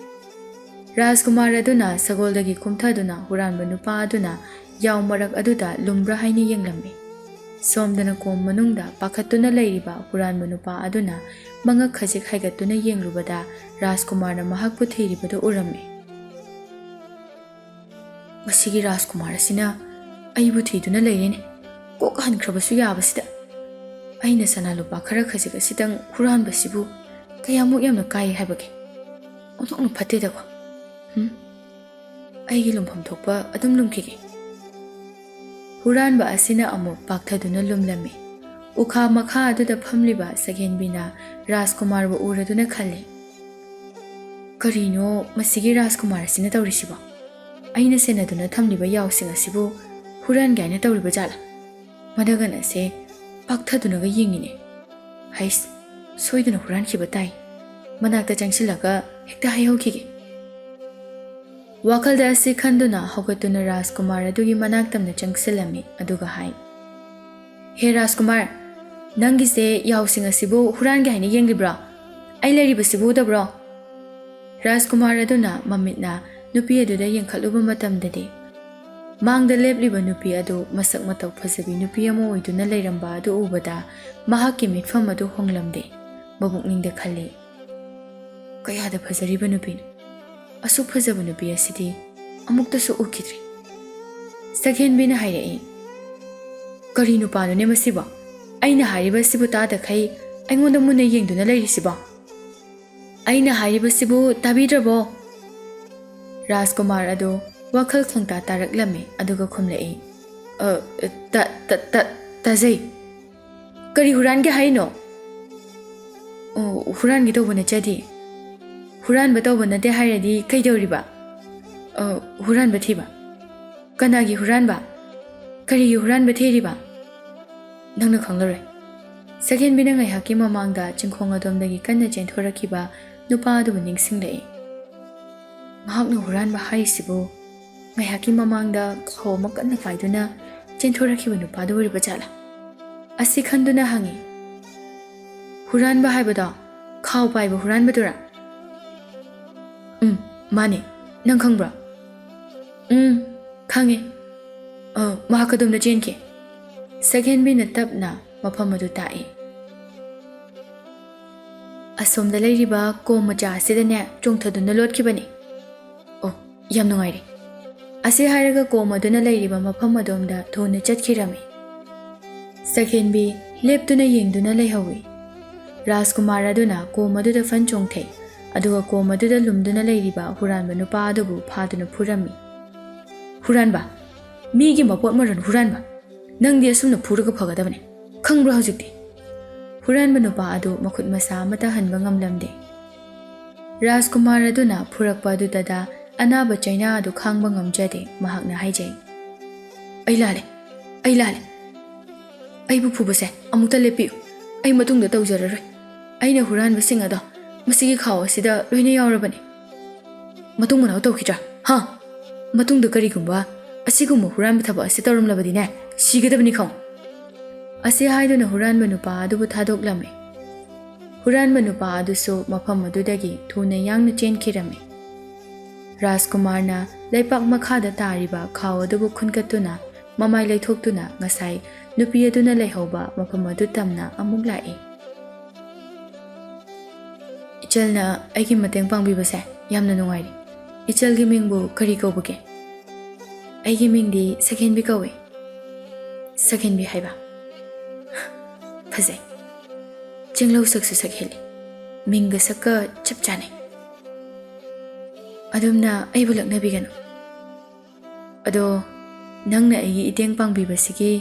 ꯔꯥꯖꯀꯨꯃꯥꯔ ꯑꯗꯨꯅ ꯁꯒꯣꯜꯗꯒꯤ ꯀꯨꯝꯊꯗꯨꯅ ꯍꯨꯔꯥꯟꯕ ꯅꯨꯄꯥ ꯑꯗꯨꯅ ꯌꯥꯎ ꯃꯔꯛ ꯑꯗꯨꯗ ꯂꯨꯝꯕ꯭ꯔꯥ ꯍꯥꯏꯅ ꯌꯦꯡꯂꯝꯃꯤ꯫ ꯁꯣꯝꯗꯅ ꯀꯣꯝ ꯃꯅꯨꯡꯗ ꯄꯥꯈꯠꯇꯨꯅ ꯂꯩꯔꯤꯕ ꯍꯨꯔꯥꯟꯕ ꯅꯨꯄꯥ ꯑꯗꯨꯅ ꯃꯉꯛ ꯈꯖꯤꯛ ꯍꯥꯏꯒꯠꯇꯨꯅ ꯌꯦꯡꯂꯨꯕꯗ ꯔꯥꯖꯀꯨꯃꯥꯔꯅ ꯃꯍꯥꯛꯄꯨ ꯊꯤꯔꯤꯕꯗꯨ ꯎꯔꯝꯃꯤ꯫ "ꯃꯁꯤꯒꯤ ꯔꯥꯖꯀꯨꯃꯥꯔ ꯑꯁꯤꯅ ꯑꯩꯕꯨ ꯊꯤꯗꯨꯅ ꯂꯩꯔꯦꯅꯦ꯫ ꯀꯣꯛ ꯍꯟꯈ꯭ꯔꯕꯁꯨ ꯌꯥꯕꯁꯤꯗ꯫ ꯑꯩꯅ ꯁꯅꯥ ꯂꯨꯄꯥ ꯈꯔ ꯈꯖꯤꯛ ꯑꯁꯤꯇꯪ ꯍꯨꯔꯥꯟꯕꯁꯤꯕꯨ ꯀꯌꯥꯃꯨꯛ ꯌꯥꯝꯅ ꯀꯥꯏ ꯍꯥꯏꯕꯒꯦ? ꯑꯣꯟꯊꯣꯛꯅ ꯐꯠꯇꯦꯗꯀꯣ꯫ ꯍꯨꯝ꯫ ꯑꯩꯒꯤ ꯂꯨꯝꯐꯝ ꯊꯣꯛꯄ ꯑꯗꯨꯝ ꯂꯨꯝꯈꯤꯒꯦ꯫" ꯍꯨꯔꯥꯟꯕ ꯑꯁꯤꯅ ꯑꯃꯨꯛ ꯄꯥꯛꯊꯗꯨꯅ ꯂꯨꯝꯂꯝꯃꯤ꯫ ꯎꯈꯥ ꯃꯈꯥ ꯑꯗꯨꯗ ꯐꯝꯂꯤꯕ ꯁꯒꯦꯟꯕꯤꯅ ꯔꯥꯖꯀꯨꯃꯥꯔꯕꯨ ꯎꯔꯗꯨꯅ ꯈꯜꯂꯤ, "ꯀꯔꯤꯅꯣ ꯃꯁꯤꯒꯤ ꯔꯥꯖꯀꯨꯃꯥꯔ ꯑꯁꯤꯅ ꯇꯧꯔꯤꯁꯤꯕꯣ? ꯑꯩꯅ ꯁꯦꯟꯅꯗꯨꯅ ꯊꯝꯂꯤꯕ ꯌꯥꯎꯁꯤꯡ ꯑꯁꯤꯕꯨ ꯍꯨꯔꯥꯟꯒꯦ ꯍꯥꯏꯅ ꯇꯧꯔꯤꯕ ꯖꯥꯠꯂꯥ? ꯃꯅꯒꯟ ꯑꯁꯦ ꯄꯥꯛꯊꯗꯨꯅꯒ ꯌꯦꯡꯉꯤꯅꯦ꯫ ꯍꯩꯁ, ꯁꯣꯏꯗꯅ ꯍꯨꯔꯥꯟꯈꯤꯕ ꯇꯥꯏ꯫ ꯃꯅꯥꯛꯇ ꯆꯪꯁꯤꯜꯂꯒ ꯍꯦꯛꯇ ꯍꯥꯏꯍꯧꯈꯤꯒꯦ꯫" ꯋꯥꯈꯜꯗ ꯑꯁꯤ ꯈꯟꯗꯨꯅ ꯍꯧꯒꯠꯇꯨꯅ ꯔꯥꯖꯀꯨꯃꯥꯔ ꯑꯗꯨꯒꯤ ꯃꯅꯥꯛ ꯇꯝꯅ ꯆꯪꯁꯤꯜꯂꯝꯃꯤ, ꯑꯗꯨꯒ ꯍꯥꯏ, "ꯍꯦ ꯔꯥꯖꯀꯨꯃꯥꯔ, ꯅꯪꯒꯤꯁꯦ ꯌꯥꯎꯁꯤꯡ ꯑꯁꯤꯕꯨ ꯍꯨꯔꯥꯟꯒꯦ ꯍꯥꯏꯅ ꯌꯦꯡꯂꯤꯕ꯭ꯔꯣ? ꯑꯩ ꯂꯩꯔꯤꯕꯁꯤꯕꯨ ꯎꯗꯕ꯭ꯔꯣ?" ꯔꯥꯖꯀꯨꯃꯥꯔ ꯑꯗꯨꯅ ꯃꯃꯤꯠꯅ ꯅꯨꯄꯤ ꯑꯗꯨꯗ ꯌꯦꯡꯈꯠꯂꯨꯕ ꯃꯇꯝꯗꯗꯤ, ꯃꯥꯡꯗ ꯂꯦꯞꯂꯤꯕ ꯅꯨꯄꯤ ꯑꯗꯨ ꯃꯁꯛ ꯃꯇꯧ ꯐꯖꯕꯤ ꯅꯨꯄꯤ ꯑꯃ ꯑꯣꯏꯗꯨꯅ ꯂꯩꯔꯝꯕ ꯑꯗꯨ ꯎꯕꯗ ꯃꯍꯥꯛꯀꯤ ꯃꯤꯠꯐꯝ ꯑꯗꯨ ꯍꯣꯡꯂꯝꯗꯦ꯫ ꯃꯕꯨꯛꯅꯤꯡꯗ ꯈꯜꯂꯤ, "ꯀꯌꯥꯗ ꯐꯖꯔꯤꯕ ꯅꯨꯄꯤꯅꯣ! ꯑꯁꯨꯛ ꯐꯖꯕ ꯅꯨꯄꯤ ꯑꯁꯤꯗꯤ ꯑꯃꯨꯛꯇꯁꯨ ꯎꯈꯤꯗ꯭ꯔꯤ꯫" ꯁꯛꯍꯦꯟꯕꯤꯅ ꯍꯥꯏꯔꯛꯏ, "ꯀꯔꯤ ꯅꯨꯄꯥꯅꯣꯅꯦ ꯃꯁꯤꯕꯣ? ꯑꯩꯅ ꯍꯥꯏꯔꯤꯕꯁꯤꯕꯨ ꯇꯥꯗꯈꯩ ꯑꯩꯉꯣꯟꯗ ꯃꯨꯟꯅ ꯌꯦꯡꯗꯨꯅ ꯂꯩꯔꯤꯁꯤꯕꯣ? ꯑꯩꯅ ꯍꯥꯏꯔꯤꯕꯁꯤꯕꯨ ꯇꯥꯕꯤꯗ꯭ꯔꯕꯣ?" ꯔꯥꯖꯀꯨꯃꯥꯔ ꯑꯗꯨ ꯋꯥꯈꯜ ꯈꯪꯇꯥ ꯇꯥꯔꯛꯂꯝꯃꯤ, ꯑꯗꯨꯒ ꯈꯨꯝꯂꯛꯏ, "ꯑ, ꯇ-, ꯇ-, ꯇ-, ꯇꯥꯖꯩ꯫ ꯀꯔꯤ ꯍꯨꯔꯥꯟꯒꯦ ꯍꯥꯏꯅꯣ?" "ꯑꯣ, ꯍꯨꯔꯥꯟꯒꯦ ꯇꯧꯕ ꯅꯠꯆꯗꯦ꯫ ꯍꯨꯔꯥꯟꯕ ꯇꯧꯕ ꯅꯠꯇꯦ ꯍꯥꯏꯔꯗꯤ ꯀꯩꯗꯧꯔꯤꯕ?" "ꯑ, ꯍꯨꯔꯥꯟꯕ ꯊꯤꯕ꯫" "ꯀꯅꯥꯒꯤ ꯍꯨꯔꯥꯟꯕ? ꯀꯔꯤꯒꯤ ꯍꯨꯔꯥꯟꯕ ꯊꯤꯔꯤꯕ? ꯅꯪꯅ ꯈꯪꯂꯔꯣꯏ꯫" ꯁꯛꯍꯦꯟꯕꯤꯅ ꯉꯥꯏꯍꯥꯛꯀꯤ ꯃꯃꯥꯡꯗ ꯆꯤꯡꯈꯣꯡ ꯑꯗꯣꯝꯗꯒꯤ ꯀꯟꯅ ꯆꯦꯟꯊꯣꯔꯛꯈꯤꯕ ꯅꯨꯄꯥ ꯑꯗꯨꯕꯨ ꯅꯤꯡꯁꯤꯡꯂꯛꯏ꯫ ꯃꯍꯥꯛꯅ ꯍꯨꯔꯥꯟꯕ ꯍꯥꯏꯔꯤꯁꯤꯕꯨ ꯉꯥꯏꯍꯥꯛꯀꯤ ꯃꯃꯥꯡꯗ ꯈꯥꯎ ꯑꯃ ꯀꯟꯅ ꯄꯥꯏꯗꯨꯅ ꯆꯦꯟꯊꯣꯔꯛꯈꯤꯕ ꯅꯨꯄꯥꯗꯨ ꯑꯣꯏꯔꯤꯕ ꯖꯥꯠꯂꯥ? ꯑꯁꯤ ꯈꯟꯗꯨꯅ ꯍꯪꯉꯤ, "ꯍꯨꯔꯥꯟꯕ ꯍꯥꯏꯕꯗꯣ ꯈꯥꯎ ꯄꯥꯏꯕ ꯍꯨꯔꯥꯟꯕꯗꯨꯔꯥ?" "ꯎꯝ, ꯃꯥꯅꯦ꯫ ꯅꯪ ꯈꯪꯕ꯭ꯔꯣ?" "ꯎꯝ, ꯈꯪꯉꯦ꯫ ꯑ, ꯃꯍꯥꯛ ꯀꯗꯣꯝꯗ ꯆꯦꯟꯈꯤ?" ꯁꯛꯍꯦꯟꯕꯤꯅ ꯇꯞꯅ ꯃꯐꯝ ꯑꯗꯨ ꯇꯥꯛꯏ꯫ "ꯑꯁꯣꯝꯗ ꯂꯩꯔꯤꯕ ꯀꯣꯝ ꯃꯆꯥ ꯑꯁꯤꯗꯅꯦ ꯆꯣꯡꯊꯗꯨꯅ ꯂꯣꯠꯈꯤꯕꯅꯤ꯫" "ꯑꯣ, ꯌꯥꯝ ꯅꯨꯡꯉꯥꯏꯔꯦ꯫" ꯑꯁꯤ ꯍꯥꯏꯔꯒ ꯀꯣꯝ ꯑꯗꯨꯅ ꯂꯩꯔꯤꯕ ꯃꯐꯝ ꯑꯗꯣꯝꯗ ꯊꯨꯅ ꯆꯠꯈꯤꯔꯝꯃꯤ꯫ ꯁꯛꯍꯦꯟꯕꯤ ꯂꯦꯞꯇꯨꯅ ꯌꯦꯡꯗꯨꯅ ꯂꯩꯍꯧꯏ꯫ ꯔꯥꯖꯀꯨꯃꯥꯔ ꯑꯗꯨꯅ ꯀꯣꯝ ꯑꯗꯨꯗ ꯐꯟ ꯆꯣꯡꯊꯩ, ꯑꯗꯨꯒ ꯀꯣꯝ ꯑꯗꯨꯗ ꯂꯨꯝꯗꯨꯅ ꯂꯩꯔꯤꯕ ꯍꯨꯔꯥꯟꯕ ꯅꯨꯄꯥ ꯑꯗꯨꯕꯨ ꯐꯥꯗꯨꯅ ꯐꯨꯔꯝꯃꯤ꯫ "ꯍꯨꯔꯥꯟꯕ! ꯃꯤꯒꯤ ꯃꯄꯣꯠ ꯃꯔꯜ ꯍꯨꯔꯥꯟꯕ! ꯅꯪꯗꯤ ꯑꯁꯨꯝꯅ ꯐꯨꯔꯒ ꯐꯒꯗꯕꯅꯤ꯫ ꯈꯪꯕ꯭ꯔꯥ ꯍꯧꯖꯤꯛꯇꯤ?" ꯍꯨꯔꯥꯟꯕ ꯅꯨꯄꯥ ꯑꯗꯨ ꯃꯈꯨꯠ ꯃꯁꯥ ꯑꯃꯠꯇ ꯍꯟꯕ ꯉꯝꯂꯝꯗꯦ꯫ ꯔꯥꯖꯀꯨꯃꯥꯔ ꯑꯗꯨꯅ ꯐꯨꯔꯛꯄ ꯑꯗꯨꯗ ꯑꯅꯥꯕ ꯆꯩꯅꯥ ꯑꯗꯨ ꯈꯥꯡꯕ ꯉꯝꯖꯗꯦ꯫ ꯃꯍꯥꯛꯅ ꯍꯥꯏꯖꯩ, "ꯑꯩ ꯂꯥꯜꯂꯦ, ꯑꯩ ꯂꯥꯜꯂꯦ꯫ ꯑꯩꯕꯨ ꯐꯨꯕꯁꯦ ꯑꯃꯨꯛꯇ ꯂꯦꯞꯄꯤꯌꯨ꯫ ꯑꯩ ꯃꯇꯨꯡꯗ ꯇꯧꯖꯔꯔꯣꯏ꯫ ꯑꯩꯅ ꯍꯨꯔꯥꯟꯕꯁꯤꯡ ꯑꯗꯣ ꯃꯁꯤꯒꯤ ꯈꯥꯎ ꯑꯁꯤꯗ ꯂꯣꯏꯅ ꯌꯥꯎꯔꯕꯅꯤ꯫ ꯃꯇꯨꯡ ꯃꯅꯥꯎ ꯇꯧꯈꯤꯗ꯭ꯔꯥ? ꯍꯥ? ꯃꯇꯨꯡꯗ ꯀꯔꯤꯒꯨꯝꯕ ꯑꯁꯤꯒꯨꯝꯕ ꯍꯨꯔꯥꯟꯕ ꯊꯕꯛ ꯑꯁꯤ ꯇꯧꯔꯝꯂꯕꯗꯤꯅꯦ, ꯁꯤꯒꯗꯕꯅꯤ ꯈꯪꯉꯨ꯫" ꯑꯁꯤ ꯍꯥꯏꯗꯨꯅ ꯍꯨꯔꯥꯟꯕ ꯅꯨꯄꯥ ꯑꯗꯨꯕꯨ ꯊꯥꯗꯣꯛꯂꯝꯃꯤ꯫ ꯍꯨꯔꯥꯟꯕ ꯅꯨꯄꯥ ꯑꯗꯨꯁꯨ ꯃꯐꯝ ꯑꯗꯨꯗꯒꯤ ꯊꯨꯅ ꯌꯥꯡꯅ ꯆꯦꯟꯈꯤꯔꯝꯃꯤ꯫ ꯔꯥꯖꯀꯨꯃꯥꯔꯅ ꯂꯩꯄꯥꯛ ꯃꯈꯥꯗ ꯇꯥꯔꯤꯕ ꯈꯥꯎ ꯑꯗꯨꯕꯨ ꯈꯨꯟꯒꯠꯇꯨꯅ ꯃꯃꯥꯏ ꯂꯩꯊꯣꯛꯇꯨꯅ ꯉꯁꯥꯏ ꯅꯨꯄꯤ ꯑꯗꯨꯅ ꯂꯩꯍꯧꯕ ꯃꯐꯝ ꯑꯗꯨ ꯇꯝꯅ ꯑꯃꯨꯛ ꯂꯥꯛꯏ꯫ "ꯏꯆꯜꯅ ꯑꯩꯒꯤ ꯃꯇꯦꯡ ꯄꯥꯡꯕꯤꯕꯁꯦ ꯌꯥꯝꯅ ꯅꯨꯡꯉꯥꯏꯔꯦ꯫ ꯏꯆꯜꯒꯤ ꯃꯤꯡꯕꯨ ꯀꯔꯤ ꯀꯧꯕꯒꯦ?" "ꯑꯩꯒꯤ ꯃꯤꯡꯗꯤ ꯁꯛꯍꯦꯟꯕꯤ ꯀꯧꯏ꯫" "ꯁꯛꯍꯦꯟꯕꯤ ꯍꯥꯏꯕ? ꯐꯖꯩ꯫ ꯆꯤꯡꯂꯧ ꯁꯛꯁꯨ ꯁꯛꯍꯦꯜꯂꯤ꯫ ꯃꯤꯡꯒ ꯁꯛꯀ ꯆꯞ ꯆꯥꯅꯩ꯫ ꯑꯗꯨꯝꯅ ꯑꯩꯕꯨ ꯂꯛꯅꯕꯤꯒꯅꯨ꯫ ꯑꯗꯣ ꯅꯪꯅ ꯑꯩꯒꯤ ꯏꯇꯦꯡ ꯄꯥꯡꯕꯤꯕꯁꯤꯒꯤ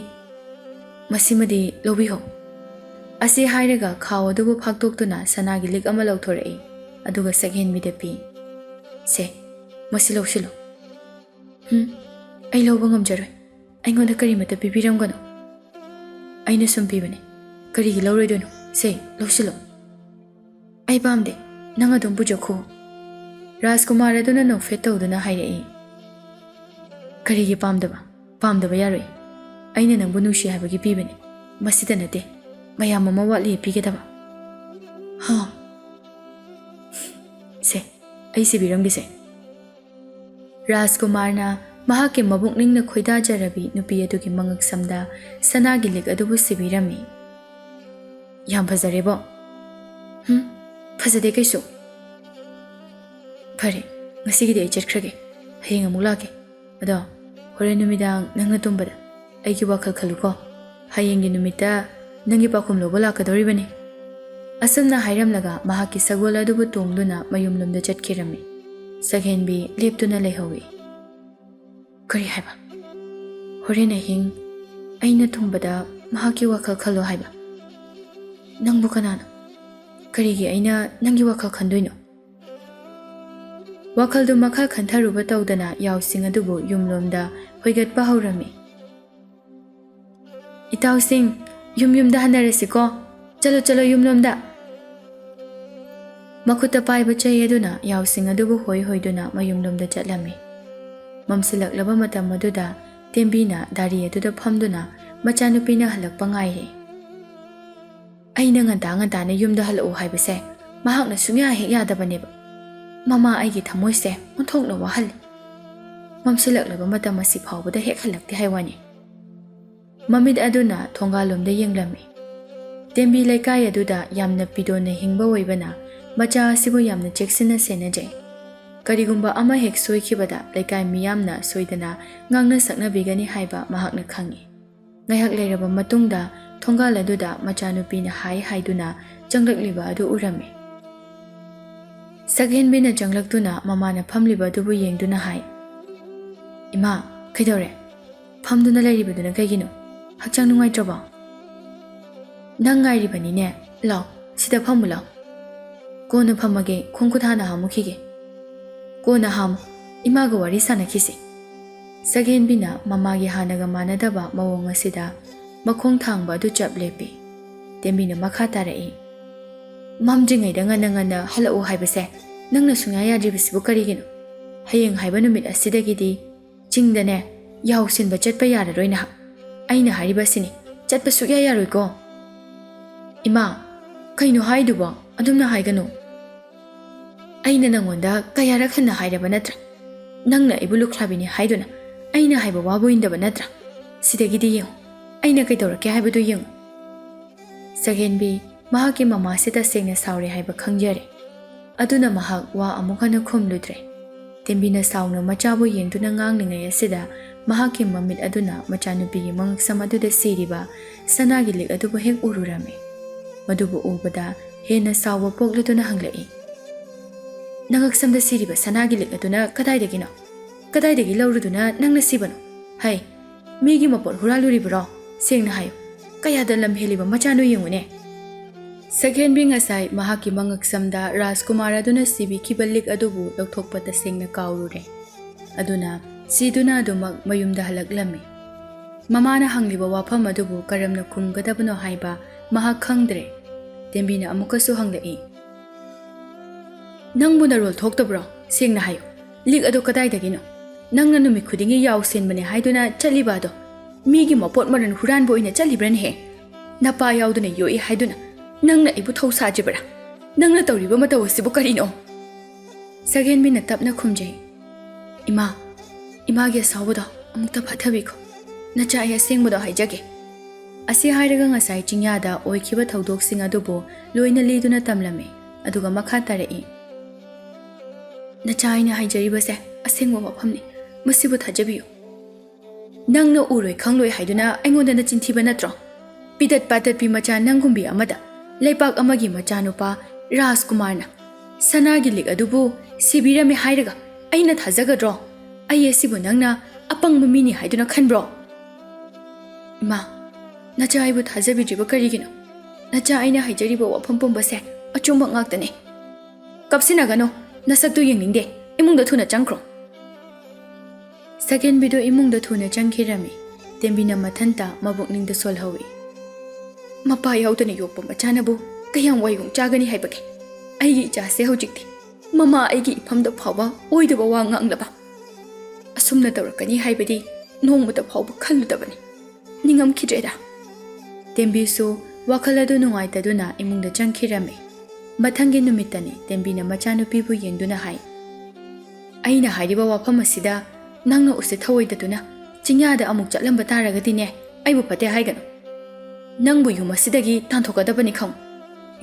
ꯃꯁꯤꯃꯗꯤ ꯂꯧꯕꯤꯍꯧ꯫" ꯑꯁꯤ ꯍꯥꯏꯔꯒ ꯈꯥꯎ ꯑꯗꯨꯕꯨ ꯐꯥꯛꯇꯣꯛꯇꯨꯅ ꯁꯅꯥꯒꯤ ꯂꯤꯛ ꯑꯃ ꯂꯧꯊꯣꯔꯛꯏ꯫ ꯑꯗꯨꯒ ꯁꯛꯍꯦꯟꯕꯤꯗ ꯄꯤ꯫ "ꯁꯦ, ꯃꯁꯤ ꯂꯧꯁꯤꯜꯂꯨ꯫" "ꯍꯨꯝ, ꯑꯩ ꯂꯧꯕ ꯉꯝꯖꯔꯣꯏ꯫ ꯑꯩꯉꯣꯟꯗ ꯀꯔꯤꯃꯠꯇ ꯄꯤꯕꯤꯔꯝꯒꯅꯨ꯫ ꯑꯩꯅ ꯁꯨꯝ ꯄꯤꯕꯅꯤ꯫ ꯀꯔꯤꯒꯤ ꯂꯧꯔꯣꯏꯗꯣꯏꯅꯣ? ꯁꯦ, ꯂꯧꯁꯤꯜꯂꯣ꯫" "ꯑꯩ ꯄꯥꯝꯗꯦ꯫ ꯅꯪ ꯑꯗꯨꯝ ꯄꯨꯖꯈꯣ꯫" ꯔꯥꯖꯀꯨꯃꯥꯔ ꯑꯗꯨꯅ ꯅꯣꯛꯐꯦꯠ ꯇꯧꯗꯨꯅ ꯍꯥꯏꯔꯛꯏ꯫ "ꯀꯔꯤꯒꯤ ꯄꯥꯝꯗꯕ? ꯄꯥꯝꯗꯕ ꯌꯥꯔꯣꯏ꯫ ꯑꯩꯅ ꯅꯪꯕꯨ ꯅꯨꯡꯁꯤ ꯍꯥꯏꯕꯒꯤ ꯄꯤꯕꯅꯤ꯫ ꯃꯁꯤꯗ ꯅꯠꯇꯦ, ꯃꯌꯥꯝ ꯑꯃ ꯋꯥꯠꯂꯤ ꯄꯤꯒꯗꯕ꯫" "ꯍꯥ? ꯁꯦ, ꯑꯩ ꯁꯤꯕꯤꯔꯝꯒꯦꯁꯦ꯫" ꯔꯥꯖꯀꯨꯃꯥꯔꯅ ꯃꯍꯥꯛꯀꯤ ꯃꯕꯨꯛꯅꯤꯡꯅ ꯈꯣꯏꯗꯥꯖꯔꯕꯤ ꯅꯨꯄꯤ ꯑꯗꯨꯒꯤ ꯃꯉꯛꯁꯝꯗ ꯁꯅꯥꯒꯤ ꯂꯤꯛ ꯑꯗꯨꯕꯨ ꯁꯤꯕꯤꯔꯝꯃꯤ꯫ "ꯌꯥꯝ ꯐꯖꯔꯦꯕꯣ꯫" "ꯍꯨꯝ, ꯐꯖꯗꯦ ꯀꯩꯁꯨ꯫" "ꯐꯔꯦ, ꯉꯁꯤꯒꯤꯗꯤ ꯑꯩ ꯆꯠꯈ꯭ꯔꯒꯦ꯫ ꯍꯌꯦꯡ ꯑꯃꯨꯛ ꯂꯥꯛꯀꯦ꯫ ꯑꯗꯣ ꯍꯣꯔꯦꯟ ꯅꯨꯃꯤꯗꯥꯡ ꯅꯪꯅ ꯇꯨꯝꯕꯗ ꯑꯩꯒꯤ ꯋꯥꯈꯜ ꯈꯜꯂꯨꯀꯣ꯫ ꯍꯌꯦꯡꯒꯤ ꯅꯨꯃꯤꯠꯇ ꯅꯪꯒꯤ ꯄꯥꯎꯈꯨꯝ ꯂꯧꯕ ꯂꯥꯛꯀꯗꯧꯔꯤꯕꯅꯤ꯫" ꯑꯁꯨꯝꯅ ꯍꯥꯏꯔꯝꯂꯒ ꯃꯍꯥꯛꯀꯤ ꯁꯒꯣꯜ ꯑꯗꯨꯕꯨ ꯇꯣꯡꯗꯨꯅ ꯃꯌꯨꯝꯂꯣꯝꯗ ꯆꯠꯈꯤꯔꯝꯃꯤ꯫ ꯁꯛꯍꯦꯟꯕꯤ ꯂꯦꯞꯇꯨꯅ ꯂꯩꯍꯧꯏ꯫ "ꯀꯔꯤ ꯍꯥꯏꯕ? ꯍꯣꯔꯦꯟ ꯑꯍꯤꯡ ꯑꯩꯅ ꯇꯨꯝꯕꯗ ꯃꯍꯥꯛꯀꯤ ꯋꯥꯈꯜ ꯈꯜꯂꯣ ꯍꯥꯏꯕ? ꯅꯪꯕꯨ ꯀꯅꯥꯅꯣ? ꯀꯔꯤꯒꯤ ꯑꯩꯅ ꯅꯪꯒꯤ ꯋꯥꯈꯜ ꯈꯟꯗꯣꯏꯅꯣ?" ꯋꯥꯈꯜꯗꯨ ꯃꯈꯥ ꯈꯟꯊꯔꯨꯕ ꯇꯧꯗꯅ ꯌꯥꯎꯁꯤꯡ ꯑꯗꯨꯕꯨ ꯌꯨꯝꯂꯣꯝꯗ ꯍꯣꯏꯒꯠꯄ ꯍꯧꯔꯝꯃꯤ꯫ "ꯏꯇꯥꯎꯁꯤꯡ, ꯌꯨꯝ ꯌꯨꯝꯗ ꯍꯟꯅꯔꯁꯤꯀꯣ꯫ ꯆꯠꯂꯣ, ꯆꯠꯂꯣ ꯌꯨꯝꯂꯣꯝꯗ꯫" ꯃꯈꯨꯠꯇ ꯄꯥꯏꯕ ꯆꯩ ꯑꯗꯨꯅ ꯌꯥꯎꯁꯤꯡ ꯑꯗꯨꯕꯨ ꯍꯣꯏ ꯍꯣꯏꯗꯨꯅ ꯃꯌꯨꯝꯂꯣꯝꯗ ꯆꯠꯂꯝꯃꯤ꯫ ꯃꯝꯁꯤꯜꯂꯛꯂꯕ ꯃꯇꯝ ꯑꯗꯨꯗ ꯇꯦꯝꯕꯤꯅ ꯗꯥꯔꯤ ꯑꯗꯨꯗ ꯐꯝꯗꯨꯅ ꯃꯆꯥꯅꯨꯄꯤꯅ ꯍꯜꯂꯛꯄ ꯉꯥꯏꯔꯤ꯫ "ꯑꯩꯅ ꯉꯟꯇꯥ ꯉꯟꯇꯥꯅ ꯌꯨꯝꯗ ꯍꯜꯂꯛꯎ ꯍꯥꯏꯕꯁꯦ ꯃꯍꯥꯛꯅ ꯁꯨꯡꯌꯥ ꯍꯦꯛ ꯌꯥꯗꯕꯅꯦꯕ꯫ ꯃꯃꯥ ꯑꯩꯒꯤ ꯊꯃꯣꯏꯁꯦ ꯑꯣꯟꯊꯣꯛꯅ ꯋꯥꯍꯜꯂꯤ꯫" ꯃꯝꯁꯤꯜꯂꯛꯂꯕ ꯃꯇꯝ ꯑꯁꯤ ꯐꯥꯎꯕꯗ ꯍꯦꯛ ꯍꯜꯂꯛꯇꯦ ꯍꯥꯏ ꯋꯥꯅꯤ꯫ ꯃꯃꯤꯠ ꯑꯗꯨꯅ ꯊꯣꯡꯒꯥꯜꯂꯣꯝꯗ ꯌꯦꯡꯂꯝꯃꯤ꯫ ꯇꯦꯝꯕꯤ ꯂꯩꯀꯥꯏ ꯑꯗꯨꯗ ꯌꯥꯝꯅ ꯄꯤꯗꯣꯟꯅ ꯍꯤꯡꯕ ꯑꯣꯏꯕꯅ ꯃꯆꯥ ꯑꯁꯤꯕꯨ ꯌꯥꯝꯅ ꯆꯦꯛꯁꯤꯟꯅ ꯁꯦꯟꯅꯖꯩ꯫ ꯀꯔꯤꯒꯨꯝꯕ ꯑꯃ ꯍꯦꯛ ꯁꯣꯏꯈꯤꯕꯗ ꯂꯩꯀꯥꯏ ꯃꯤꯌꯥꯝꯅ ꯁꯣꯏꯗꯅ ꯉꯥꯡꯅ ꯁꯛꯅꯕꯤꯒꯅꯤ ꯍꯥꯏꯕ ꯃꯍꯥꯛꯅ ꯈꯪꯏ꯫ ꯉꯥꯏꯍꯥꯛ ꯂꯩꯔꯕ ꯃꯇꯨꯡꯗ ꯊꯣꯡꯒꯥꯜ ꯑꯗꯨꯗ ꯃꯆꯥꯅꯨꯄꯤꯅ ꯍꯥꯏ ꯍꯥꯏꯗꯨꯅ ꯆꯪꯂꯛꯂꯤꯕ ꯑꯗꯨ ꯎꯔꯝꯃꯤ꯫ ꯁꯛꯍꯦꯟꯕꯤꯅ ꯆꯪꯂꯛꯇꯨꯅ ꯃꯃꯥꯅ ꯐꯝꯂꯤꯕ ꯑꯗꯨꯕꯨ ꯌꯦꯡꯗꯨꯅ ꯍꯥꯏ, "ꯏꯃꯥ, ꯀꯩꯗꯧꯔꯦ? ꯐꯝꯗꯨꯅ ꯂꯩꯔꯤꯕꯗꯨꯅ ꯀꯩꯒꯤꯅꯣ? ꯍꯛꯆꯥꯡ ꯅꯨꯡꯉꯥꯏꯇ꯭ꯔꯕꯣ?" "ꯅꯪ ꯉꯥꯏꯔꯤꯕꯅꯤꯅꯦ꯫ ꯂꯥꯎ, ꯁꯤꯗ ꯐꯝꯃꯨ ꯂꯥꯎ꯫ ꯀꯣꯟꯅ ꯐꯝꯃꯒꯦ, ꯈꯣꯡ ꯈꯨꯠ ꯍꯥꯟꯅ ꯍꯥꯝꯃꯨꯈꯤꯒꯦ꯫" "ꯀꯣꯟꯅ ꯍꯥꯝꯃꯨ, ꯏꯃꯥꯒ ꯋꯥꯔꯤ ꯁꯥꯟꯅꯈꯤꯁꯤ꯫" ꯁꯛꯍꯦꯟꯕꯤꯅ ꯃꯃꯥꯒꯤ ꯍꯥꯟꯅꯒ ꯃꯥꯟꯅꯗꯕ ꯃꯑꯣꯡ ꯑꯁꯤꯗ ꯃꯈꯣꯡ ꯊꯥꯡꯕ ꯑꯗꯨ ꯆꯞ ꯂꯦꯞꯄꯤ꯫ ꯇꯦꯝꯕꯤꯅ ꯃꯈꯥ ꯇꯥꯔꯛꯏ, "ꯃꯝꯗ꯭ꯔꯤꯉꯩꯗ ꯉꯟꯅ ꯉꯟꯅ ꯍꯜꯂꯛꯎ ꯍꯥꯏꯕꯁꯦ ꯅꯪꯅ ꯁꯨꯡꯌꯥ ꯌꯥꯗ꯭ꯔꯤꯕꯁꯤꯕꯨ ꯀꯔꯤꯒꯤꯅꯣ? ꯍꯌꯦꯡ ꯍꯥꯏꯕ ꯅꯨꯃꯤꯠ ꯑꯁꯤꯗꯒꯤꯗꯤ ꯆꯤꯡꯗꯅꯦ ꯌꯥꯎ ꯁꯤꯟꯕ ꯆꯠꯄ ꯌꯥꯔꯔꯣꯏ ꯅꯍꯥꯛ꯫ ꯑꯩꯅ ꯍꯥꯏꯔꯤꯕ ꯑꯁꯤꯅꯤ, ꯆꯠꯄ ꯁꯨꯛꯌꯥ ꯌꯥꯔꯣꯏꯀꯣ꯫" "ꯏꯃꯥ, ꯀꯩꯅꯣ ꯍꯥꯏꯗꯨꯕꯣ? ꯑꯗꯨꯝꯅ ꯍꯥꯏꯒꯅꯨ꯫ ꯑꯩꯅ ꯅꯪꯉꯣꯟꯗ ꯀꯌꯥꯔꯛ ꯍꯟꯅ ꯍꯥꯏꯔꯕ ꯅꯠꯇ꯭ꯔꯥ? ꯅꯪꯅ ꯑꯩꯕꯨ ꯂꯨꯈ꯭ꯔꯥꯕꯤꯅꯤ ꯍꯥꯏꯗꯨꯅ ꯑꯩꯅ ꯍꯥꯏꯕ ꯋꯥꯕꯨ ꯏꯟꯗꯕ ꯅꯠꯇ꯭ꯔꯥ? ꯁꯤꯗꯒꯤꯗꯤ ꯌꯦꯡꯉꯨ, ꯑꯩꯅ ꯀꯩꯗꯧꯔꯛꯀꯦ ꯍꯥꯏꯕꯗꯨ ꯌꯦꯡꯉꯨ꯫" ꯁꯛꯍꯦꯟꯕꯤ ꯃꯍꯥꯛꯀꯤ ꯃꯃꯥꯁꯦ ꯇꯁꯦꯡꯅ ꯁꯥꯎꯔꯦ ꯍꯥꯏꯕ ꯈꯪꯖꯔꯦ꯫ ꯑꯗꯨꯅ ꯃꯍꯥꯛ ꯋꯥ ꯑꯃꯨꯛ ꯍꯟꯅ ꯈꯨꯝꯂꯨꯗ꯭ꯔꯦ꯫ ꯇꯦꯝꯕꯤꯅ ꯁꯥꯎꯅ ꯃꯆꯥꯕꯨ ꯌꯦꯡꯗꯨꯅ ꯉꯥꯡꯂꯤꯉꯩ ꯑꯁꯤꯗ ꯃꯍꯥꯛꯀꯤ ꯃꯃꯤꯠ ꯑꯗꯨꯅ ꯃꯆꯥꯅꯨꯄꯤꯒꯤ ꯃꯉꯛꯁꯝ ꯑꯗꯨꯗ ꯁꯤꯔꯤꯕ ꯁꯅꯥꯒꯤ ꯂꯤꯛ ꯑꯗꯨꯕꯨ ꯍꯦꯛ ꯎꯔꯨꯔꯝꯃꯤ꯫ ꯃꯗꯨꯕꯨ ꯎꯕꯗ ꯍꯦꯟꯅ ꯁꯥꯎꯕ ꯄꯣꯛꯂꯗꯨꯅ ꯍꯪꯂꯛꯏ, "ꯅꯉꯛꯁꯝꯗ ꯁꯤꯔꯤꯕ ꯁꯅꯥꯒꯤ ꯂꯤꯛ ꯑꯗꯨꯅ ꯀꯗꯥꯏꯗꯒꯤꯅꯣ? ꯀꯗꯥꯏꯗꯒꯤ ꯂꯧꯔꯨꯗꯨꯅ ꯅꯪꯅ ꯁꯤꯕꯅꯣ? ꯍꯩ, ꯃꯤꯒꯤ ꯃꯄꯣꯠ ꯍꯨꯔꯥꯜꯂꯨꯔꯤꯕꯔꯣ? ꯁꯦꯡꯅ ꯍꯥꯏꯌꯨ, ꯀꯌꯥꯗ ꯂꯝ ꯍꯦꯜꯂꯤꯕ ꯃꯆꯥꯅꯣ ꯌꯦꯡꯉꯨꯅꯦ꯫" ꯁꯛꯍꯦꯟꯕꯤ ꯉꯁꯥꯏ ꯃꯍꯥꯛꯀꯤ ꯃꯉꯛꯁꯝꯗ ꯔꯥꯖꯀꯨꯃꯥꯔ ꯑꯗꯨꯅ ꯁꯤꯕꯤꯈꯤꯕ ꯂꯤꯛ ꯑꯗꯨꯕꯨ ꯂꯧꯊꯣꯛꯄ ꯇꯁꯦꯡꯅ ꯀꯥꯎꯔꯨꯔꯦ꯫ ꯑꯗꯨꯅ ꯁꯤꯗꯨꯅ ꯑꯗꯨꯃꯛ ꯃꯌꯨꯝꯗ ꯍꯜꯂꯛꯂꯝꯃꯤ꯫ ꯃꯃꯥꯅ ꯍꯪꯂꯤꯕ ꯋꯥꯐꯝ ꯑꯗꯨꯕꯨ ꯀꯔꯝꯅ ꯈꯨꯝꯒꯗꯕꯅꯣ ꯍꯥꯏꯕ ꯃꯍꯥꯛ ꯈꯪꯗ꯭ꯔꯦ꯫ ꯇꯦꯝꯕꯤꯅ ꯑꯃꯨꯛꯀꯁꯨ ꯍꯪꯂꯛꯏ, "ꯅꯪꯕꯨ ꯅꯔꯣꯜ ꯊꯣꯛꯇꯕ꯭ꯔꯣ? ꯁꯦꯡꯅ ꯍꯥꯏꯌꯨ, ꯂꯤꯛ ꯑꯗꯣ ꯀꯗꯥꯏꯗꯒꯤꯅꯣ? ꯅꯪꯅ ꯅꯨꯃꯤꯠ ꯈꯨꯗꯤꯡꯒꯤ ꯌꯥꯎ ꯁꯦꯟꯕꯅꯦ ꯍꯥꯏꯗꯨꯅ ꯆꯠꯂꯤꯕ ꯑꯗꯣ ꯃꯤꯒꯤ ꯃꯄꯣꯠ ꯃꯔꯟ ꯍꯨꯔꯥꯟꯕ ꯑꯣꯏꯅ ꯆꯠꯂꯤꯕ꯭ꯔꯅꯦꯍꯦ? ꯅꯄꯥ ꯌꯥꯎꯗꯅ ꯌꯣꯛꯏ ꯍꯥꯏꯗꯨꯅ ꯅꯪꯅ ꯑꯩꯕꯨ ꯊꯧꯁꯥꯗ꯭ꯔꯤꯕ꯭ꯔꯥ? ꯅꯪꯅ ꯇꯧꯔꯤꯕ ꯃꯇꯧ ꯑꯁꯤꯕꯨ ꯀꯔꯤꯅꯣ?" ꯁꯛꯍꯦꯟꯕꯤꯅ ꯇꯞꯅ ꯈꯨꯝꯖꯩ, "ꯏꯃꯥ, ꯏꯃꯥꯒꯤ ꯑꯁꯥꯎꯕꯗꯣ ꯑꯃꯨꯛꯇ ꯐꯥꯊꯕꯤꯈꯣ꯫ ꯅꯆꯥ ꯑꯩ ꯑꯁꯦꯡꯕꯗꯣ ꯍꯥꯏꯖꯒꯦ꯫ ꯑꯁꯤ ꯍꯥꯏꯔꯒ ꯉꯁꯥꯏ ꯆꯤꯡꯌꯥꯗ ꯑꯣꯏꯈꯤꯕ ꯊꯧꯗꯣꯛꯁꯤꯡ ꯑꯗꯨꯕꯨ ꯂꯣꯏꯅ ꯂꯤꯗꯨꯅ ꯇꯝꯂꯝꯃꯤ꯫ ꯑꯗꯨꯒ ꯃꯈꯥ ꯇꯥꯔꯛꯏ, "ꯅꯆꯥ ꯑꯩꯅ ꯍꯥꯏꯖꯔꯤꯕꯁꯦ ꯑꯁꯦꯡꯕ ꯋꯥꯐꯝꯅꯤ꯫ ꯃꯁꯤꯕꯨ ꯊꯥꯖꯕꯤꯌꯨ꯫ ꯅꯪꯅ ꯎꯔꯣꯏ ꯈꯪꯂꯣꯏ ꯍꯥꯏꯗꯨꯅ ꯑꯩꯉꯣꯟꯗ ꯅꯆꯤꯟ ꯊꯤꯕ ꯅꯠꯇ꯭ꯔꯣ? ꯄꯤꯗꯠ ꯄꯥꯗꯠꯄꯤ ꯃꯆꯥ ꯅꯪꯒꯨꯝꯕꯤ ꯑꯃꯗ ꯂꯩꯄꯥꯛ ꯑꯃꯒꯤ ꯃꯆꯥꯅꯨꯄꯥ ꯔꯥꯖꯀꯨꯃꯥꯔꯅ ꯁꯅꯥꯒꯤ ꯂꯤꯛ ꯑꯗꯨꯕꯨ ꯁꯤꯕꯤꯔꯝꯃꯦ ꯍꯥꯏꯔꯒ ꯑꯩꯅ ꯊꯥꯖꯒꯗ꯭ꯔꯣ? ꯑꯩ ꯑꯁꯤꯕꯨ ꯅꯪꯅ ꯑꯄꯪꯕ ꯃꯤꯅꯤ ꯍꯥꯏꯗꯨꯅ ꯈꯟꯕ꯭ꯔꯣ?" "ꯏꯃꯥ, ꯅꯆꯥ ꯑꯩꯕꯨ ꯊꯥꯖꯕꯤꯗ꯭ꯔꯤꯕ ꯀꯔꯤꯒꯤꯅꯣ? ꯅꯆꯥ ꯑꯩꯅ ꯍꯥꯏꯖꯔꯤꯕ ꯋꯥꯐꯝ ꯄꯨꯝꯕꯁꯦ ꯑꯆꯨꯝꯕ ꯉꯥꯛꯇꯅꯤ꯫ ꯀꯞꯁꯤꯟꯅꯒꯅꯨ, ꯅꯁꯛꯇꯨ ꯌꯦꯡꯅꯤꯡꯗꯦ꯫ ꯏꯃꯨꯡꯗ ꯊꯨꯅ ꯆꯪꯈ꯭ꯔꯣ꯫" ꯁꯒꯦꯟꯕꯤꯗꯨ ꯏꯃꯨꯡꯗ ꯊꯨꯅ ꯆꯪꯈꯤꯔꯝꯃꯤ꯫ ꯇꯦꯝꯕꯤꯅ ꯃꯊꯟꯇ ꯃꯕꯨꯛꯅꯤꯡꯗ ꯁꯣꯜꯍꯧꯏ꯫ "ꯃꯄꯥ ꯌꯥꯎꯗꯅ ꯌꯣꯛꯄ ꯃꯆꯥꯅꯕꯨ ꯀꯌꯥꯝ ꯋꯥꯌꯣꯡ ꯆꯥꯒꯅꯤ ꯍꯥꯏꯕꯒꯦ? ꯑꯩꯒꯤ ꯏꯆꯥꯁꯦ ꯍꯧꯖꯤꯛꯇꯤ ꯃꯃꯥ ꯑꯩꯒꯤ ꯏꯐꯝꯗ ꯐꯥꯎꯕ ꯑꯣꯏꯗꯕ ꯋꯥ ꯉꯥꯡꯂꯕ꯫ ꯑꯁꯨꯝꯅ ꯇꯧꯔꯛꯀꯅꯤ ꯍꯥꯏꯕꯗꯤ ꯅꯣꯡꯃꯇ ꯐꯥꯎꯕ ꯈꯜꯂꯨꯗꯕꯅꯤ꯫ ꯅꯤꯡꯉꯝꯈꯤꯗ꯭ꯔꯦꯗ꯫" ꯇꯦꯝꯕꯤꯁꯨ ꯋꯥꯈꯜ ꯑꯗꯨ ꯅꯨꯡꯉꯥꯏꯇꯗꯨꯅ ꯏꯃꯨꯡꯗ ꯆꯪꯈꯤꯔꯝꯃꯤ꯫ ꯃꯊꯪꯒꯤ ꯅꯨꯃꯤꯠꯇꯅꯤ ꯇꯦꯝꯕꯤꯅ ꯃꯆꯥꯅꯨꯄꯤꯕꯨ ꯌꯦꯡꯗꯨꯅ ꯍꯥꯏ, "ꯑꯩꯅ ꯍꯥꯏꯔꯤꯕ ꯋꯥꯐꯝ ꯑꯁꯤꯗ ꯅꯪꯅ ꯎꯁꯤꯠ ꯊꯑꯣꯏꯗꯗꯨꯅ ꯆꯤꯡꯌꯥꯗ ꯑꯃꯨꯛ ꯆꯠꯂꯝꯕ ꯇꯥꯔꯒꯗꯤꯅꯦ, ꯑꯩꯕꯨ ꯐꯠꯇꯦ ꯍꯥꯏꯒꯅꯨ꯫ ꯅꯪꯕꯨ ꯌꯨꯝ ꯑꯁꯤꯗꯒꯤ ꯇꯥꯟꯊꯣꯛꯀꯗꯕꯅꯤ ꯈꯪꯉꯨ꯫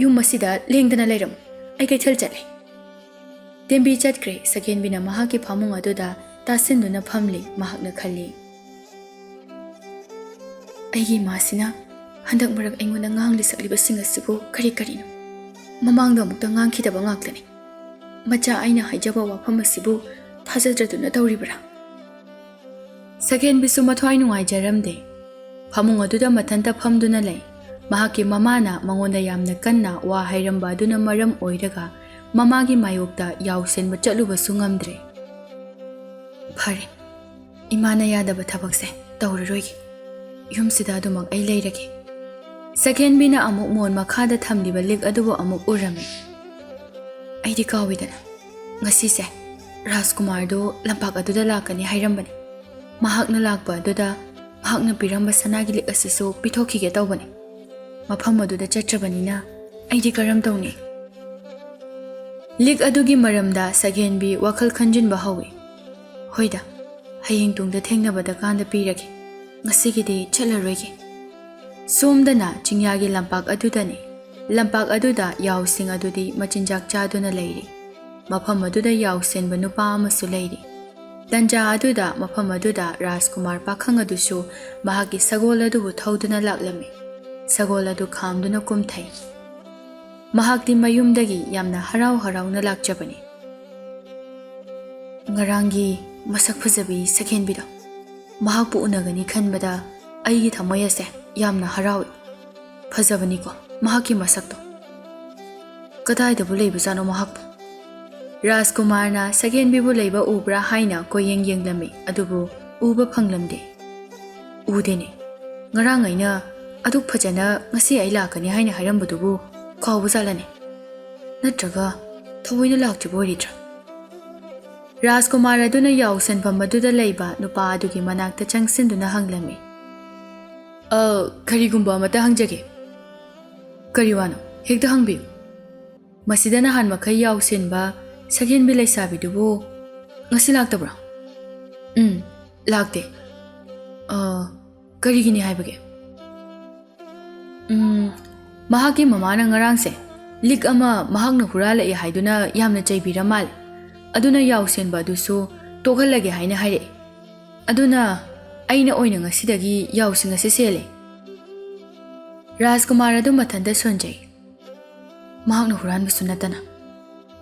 ꯌꯨꯝ ꯑꯁꯤꯗ ꯂꯦꯡꯗꯅ ꯂꯩꯔꯝꯃꯨ꯫ ꯑꯩ ꯀꯩꯊꯦꯜ ꯆꯠꯂꯦ꯫" ꯇꯦꯝꯕꯤ ꯆꯠꯈ꯭ꯔꯦ꯫ ꯁꯒꯦꯟꯕꯤꯅ ꯃꯍꯥꯛꯀꯤ ꯐꯃꯨꯡ ꯑꯗꯨꯗ ꯇꯥꯁꯤꯟꯗꯨꯅ ꯐꯝꯂꯤ꯫ ꯃꯍꯥꯛꯅ ꯈꯜꯂꯤ, "ꯑꯩꯒꯤ ꯏꯃꯥꯁꯤꯅ ꯍꯟꯗꯛ ꯃꯔꯛ ꯑꯩꯉꯣꯟꯗ ꯉꯥꯡꯂꯤ ꯁꯛꯂꯤꯕꯁꯤꯡ ꯑꯁꯤꯕꯨ ꯀꯔꯤ ꯀꯔꯤꯅꯣ? ꯃꯃꯥꯡꯗ ꯑꯃꯨꯛꯇ ꯉꯥꯡꯈꯤꯗꯕ ꯉꯥꯛꯇꯅꯤ꯫ ꯃꯆꯥ ꯑꯩꯅ ꯍꯥꯏꯖꯕ ꯋꯥꯐꯝ ꯑꯁꯤꯕꯨ ꯊꯥꯖꯗ꯭ꯔꯗꯨꯅ ꯇꯧꯔꯤꯕ꯭ꯔꯥ?" ꯁꯒꯦꯟꯕꯤꯁꯨ ꯃꯊ꯭ꯋꯥꯏ ꯅꯨꯡꯉꯥꯏꯖꯔꯝꯗꯦ꯫ ꯐꯃꯨꯡ ꯑꯗꯨꯗ ꯃꯊꯟꯇ ꯐꯝꯗꯨꯅ ꯂꯩ꯫ ꯃꯍꯥꯛꯀꯤ ꯃꯃꯥꯅ ꯃꯉꯣꯟꯗ ꯌꯥꯝꯅ ꯀꯟꯅ ꯋꯥ ꯍꯥꯏꯔꯝꯕ ꯑꯗꯨꯅ ꯃꯔꯝ ꯑꯣꯏꯔꯒ ꯃꯃꯥꯒꯤ ꯃꯥꯌꯣꯛꯇ ꯌꯥꯎꯁꯦꯟꯕ ꯆꯠꯂꯨꯕꯁꯨ ꯉꯝꯗ꯭ꯔꯦ꯫ "ꯐꯔꯦ, ꯏꯃꯥꯅ ꯌꯥꯗꯕ ꯊꯕꯛꯁꯦ ꯇꯧꯔꯔꯣꯏꯒꯦ꯫ ꯌꯨꯝꯁꯤꯗ ꯑꯗꯨꯃꯛ ꯑꯩ ꯂꯩꯔꯒꯦ꯫" ꯁꯒꯦꯟꯕꯤꯅ ꯑꯃꯨꯛ ꯃꯣꯟ ꯃꯈꯥꯗ ꯊꯝꯂꯤꯕ ꯂꯤꯛ ꯑꯗꯨꯕꯨ ꯑꯃꯨꯛ ꯎꯔꯝꯃꯤ꯫ "ꯑꯩꯗꯤ ꯀꯥꯎꯏꯗꯅ, ꯉꯁꯤꯁꯦ ꯔꯥꯖꯀꯨꯃꯥꯔꯗꯨ ꯂꯝꯄꯥꯛ ꯑꯗꯨꯗ ꯂꯥꯛꯀꯅꯤ ꯍꯥꯏꯔꯝꯕꯅꯤ꯫ ꯃꯍꯥꯛꯅ ꯂꯥꯛꯄ ꯑꯗꯨꯗ ꯃꯍꯥꯛꯅ ꯄꯤꯔꯝꯕ ꯁꯅꯥꯒꯤ ꯂꯤꯛ ꯑꯁꯤꯁꯨ ꯄꯤꯊꯣꯛꯈꯤꯒꯦ ꯇꯧꯕꯅꯤ꯫ ꯃꯐꯝ ꯑꯗꯨꯗ ꯆꯠꯇ꯭ꯔꯕꯅꯤꯅ ꯑꯩꯗꯤ ꯀꯔꯝ ꯇꯧꯅꯤ?" ꯂꯤꯛ ꯑꯗꯨꯒꯤ ꯃꯔꯝꯗ ꯁꯒꯦꯟꯕꯤ ꯋꯥꯈꯜ ꯈꯟꯖꯤꯟꯕ ꯍꯧꯏ꯫ "ꯍꯣꯏꯗ, ꯍꯌꯦꯡ ꯇꯨꯡꯗ ꯊꯦꯡꯅꯕꯗ ꯀꯥꯟꯗ ꯄꯤꯔꯒꯦ꯫ ꯉꯁꯤꯒꯤꯗꯤ ꯆꯠꯂꯔꯣꯏꯒꯦ꯫ ꯁꯣꯝꯗꯅ ꯆꯤꯡꯌꯥꯒꯤ ꯂꯝꯄꯥꯛ ꯑꯗꯨꯗꯅꯤ꯫ ꯂꯝꯄꯥꯛ ꯑꯗꯨꯗ ꯌꯥꯎꯁꯤꯡ ꯑꯗꯨꯗꯤ ꯃꯆꯤꯟꯖꯥꯛ ꯆꯥꯗꯨꯅ ꯂꯩꯔꯤ꯫ ꯃꯐꯝ ꯑꯗꯨꯗ ꯌꯥꯎꯁꯦꯟꯕ ꯅꯨꯄꯥ ꯑꯃꯁꯨ ꯂꯩꯔꯤ꯫ ꯇꯟꯖꯥ ꯑꯗꯨꯗ ꯃꯐꯝ ꯑꯗꯨꯗ ꯔꯥꯖꯀꯨꯃꯥꯔ ꯄꯥꯈꯪ ꯑꯗꯨꯁꯨ ꯃꯍꯥꯛꯀꯤ ꯁꯒꯣꯜ ꯑꯗꯨꯕꯨ ꯊꯧꯗꯨꯅ ꯂꯥꯛꯂꯝꯃꯤ꯫ ꯁꯒꯣꯜ ꯑꯗꯨ ꯈꯥꯝꯗꯨꯅ ꯀꯨꯝꯊꯩ꯫ ꯃꯍꯥꯛꯇꯤ ꯃꯌꯨꯝꯗꯒꯤ ꯌꯥꯝꯅ ꯍꯔꯥꯎ ꯍꯔꯥꯎꯅ ꯂꯥꯛꯆꯕꯅꯤ꯫ ꯉꯔꯥꯡꯒꯤ ꯃꯁꯛ ꯐꯖꯕꯤ ꯁꯛꯍꯦꯟꯕꯤꯗꯣ ꯃꯍꯥꯛꯄꯨ ꯎꯅꯒꯅꯤ ꯈꯟꯕꯗ ꯑꯩꯒꯤ ꯊꯃꯣꯏ ꯑꯁꯦ ꯌꯥꯝꯅ ꯍꯔꯥꯎꯏ꯫ ꯐꯖꯕꯅꯤꯀꯣ ꯃꯍꯥꯛꯀꯤ ꯃꯁꯛꯇꯣ꯫ ꯀꯗꯥꯏꯗꯕꯨ ꯂꯩꯕꯖꯥꯠꯅꯣ ꯃꯍꯥꯛꯄꯨ? ꯔꯥꯖꯀꯨꯃꯥꯔꯅ ꯁꯛꯍꯦꯟꯕꯤꯕꯨ ꯂꯩꯕ ꯎꯕ꯭ꯔꯥ ꯍꯥꯏꯅ ꯀꯣꯏꯌꯦꯡ ꯌꯦꯡꯂꯝꯃꯤ, ꯑꯗꯨꯕꯨ ꯎꯕ ꯐꯪꯂꯝꯗꯦ꯫ ꯎꯗꯦꯅꯦ꯫ ꯉꯔꯥꯡ ꯑꯩꯅ ꯑꯗꯨꯛ ꯐꯖꯅ ꯉꯁꯤ ꯑꯩ ꯂꯥꯛꯀꯅꯤ ꯍꯥꯏꯅ ꯍꯥꯏꯔꯝꯕꯗꯨꯕꯨ ꯀꯥꯎꯕ ꯖꯥꯠꯂꯅꯦ? ꯅꯠꯇ꯭ꯔꯒ ꯊꯑꯣꯏꯅ ꯂꯥꯛꯇ꯭ꯔꯤꯕ ꯑꯣꯏꯔꯤꯗ꯭ꯔꯥ? ꯔꯥꯖꯀꯨꯃꯥꯔ ꯑꯗꯨꯅ ꯌꯥꯎꯁꯟꯐꯝ ꯑꯗꯨꯗ ꯂꯩꯕ ꯅꯨꯄꯥ ꯑꯗꯨꯒꯤ ꯃꯅꯥꯛꯇ ꯆꯪꯁꯤꯟꯗꯨꯅ ꯍꯪꯂꯝꯃꯤ꯫ "ꯑ, ꯀꯔꯤꯒꯨꯝꯕ ꯑꯃꯇ ꯍꯪꯖꯒꯦ?" "ꯀꯔꯤ ꯋꯥꯅꯣ? ꯍꯦꯛꯇ ꯍꯪꯕꯤꯌꯨ꯫" "ꯃꯁꯤꯗ ꯅꯍꯥꯟ ꯃꯈꯩ ꯌꯥꯎꯁꯦꯟꯕ ꯁꯛꯍꯦꯟꯕꯤ ꯂꯩꯁꯥꯕꯤꯗꯨꯕꯨ ꯉꯁꯤ ꯂꯥꯛꯇꯕ꯭ꯔꯥ?" "ꯎꯝ, ꯂꯥꯛꯇꯦ꯫" "ꯑ, ꯀꯔꯤꯒꯤꯅꯤ ꯍꯥꯏꯕꯒꯦ?" "ꯎꯝ, ꯃꯍꯥꯛꯀꯤ ꯃꯃꯥꯅ ꯉꯔꯥꯡꯁꯦ ꯂꯤꯛ ꯑꯃ ꯃꯍꯥꯛꯅ ꯍꯨꯔꯥꯜꯂꯛꯑꯦ ꯍꯥꯏꯗꯨꯅ ꯌꯥꯝꯅ ꯆꯩꯕꯤꯔ ꯃꯥꯜꯂꯦ꯫ ꯑꯗꯨꯅ ꯌꯥꯎꯁꯦꯟꯕ ꯑꯗꯨꯁꯨ ꯇꯣꯛꯍꯜꯂꯒꯦ ꯍꯥꯏꯅ ꯍꯥꯏꯔꯛꯑꯦ꯫ ꯑꯗꯨꯅ ꯑꯩꯅ ꯑꯣꯏꯅ ꯉꯁꯤꯗꯒꯤ ꯌꯥꯎꯁꯤꯡ ꯑꯁꯤ ꯁꯦꯜꯂꯦ꯫" ꯔꯥꯖꯀꯨꯃꯥꯔ ꯑꯗꯨ ꯃꯊꯟꯇ ꯁꯣꯟꯖꯩ꯫ ꯃꯍꯥꯛꯅ ꯍꯨꯔꯥꯟꯕꯁꯨ ꯅꯠꯇꯅ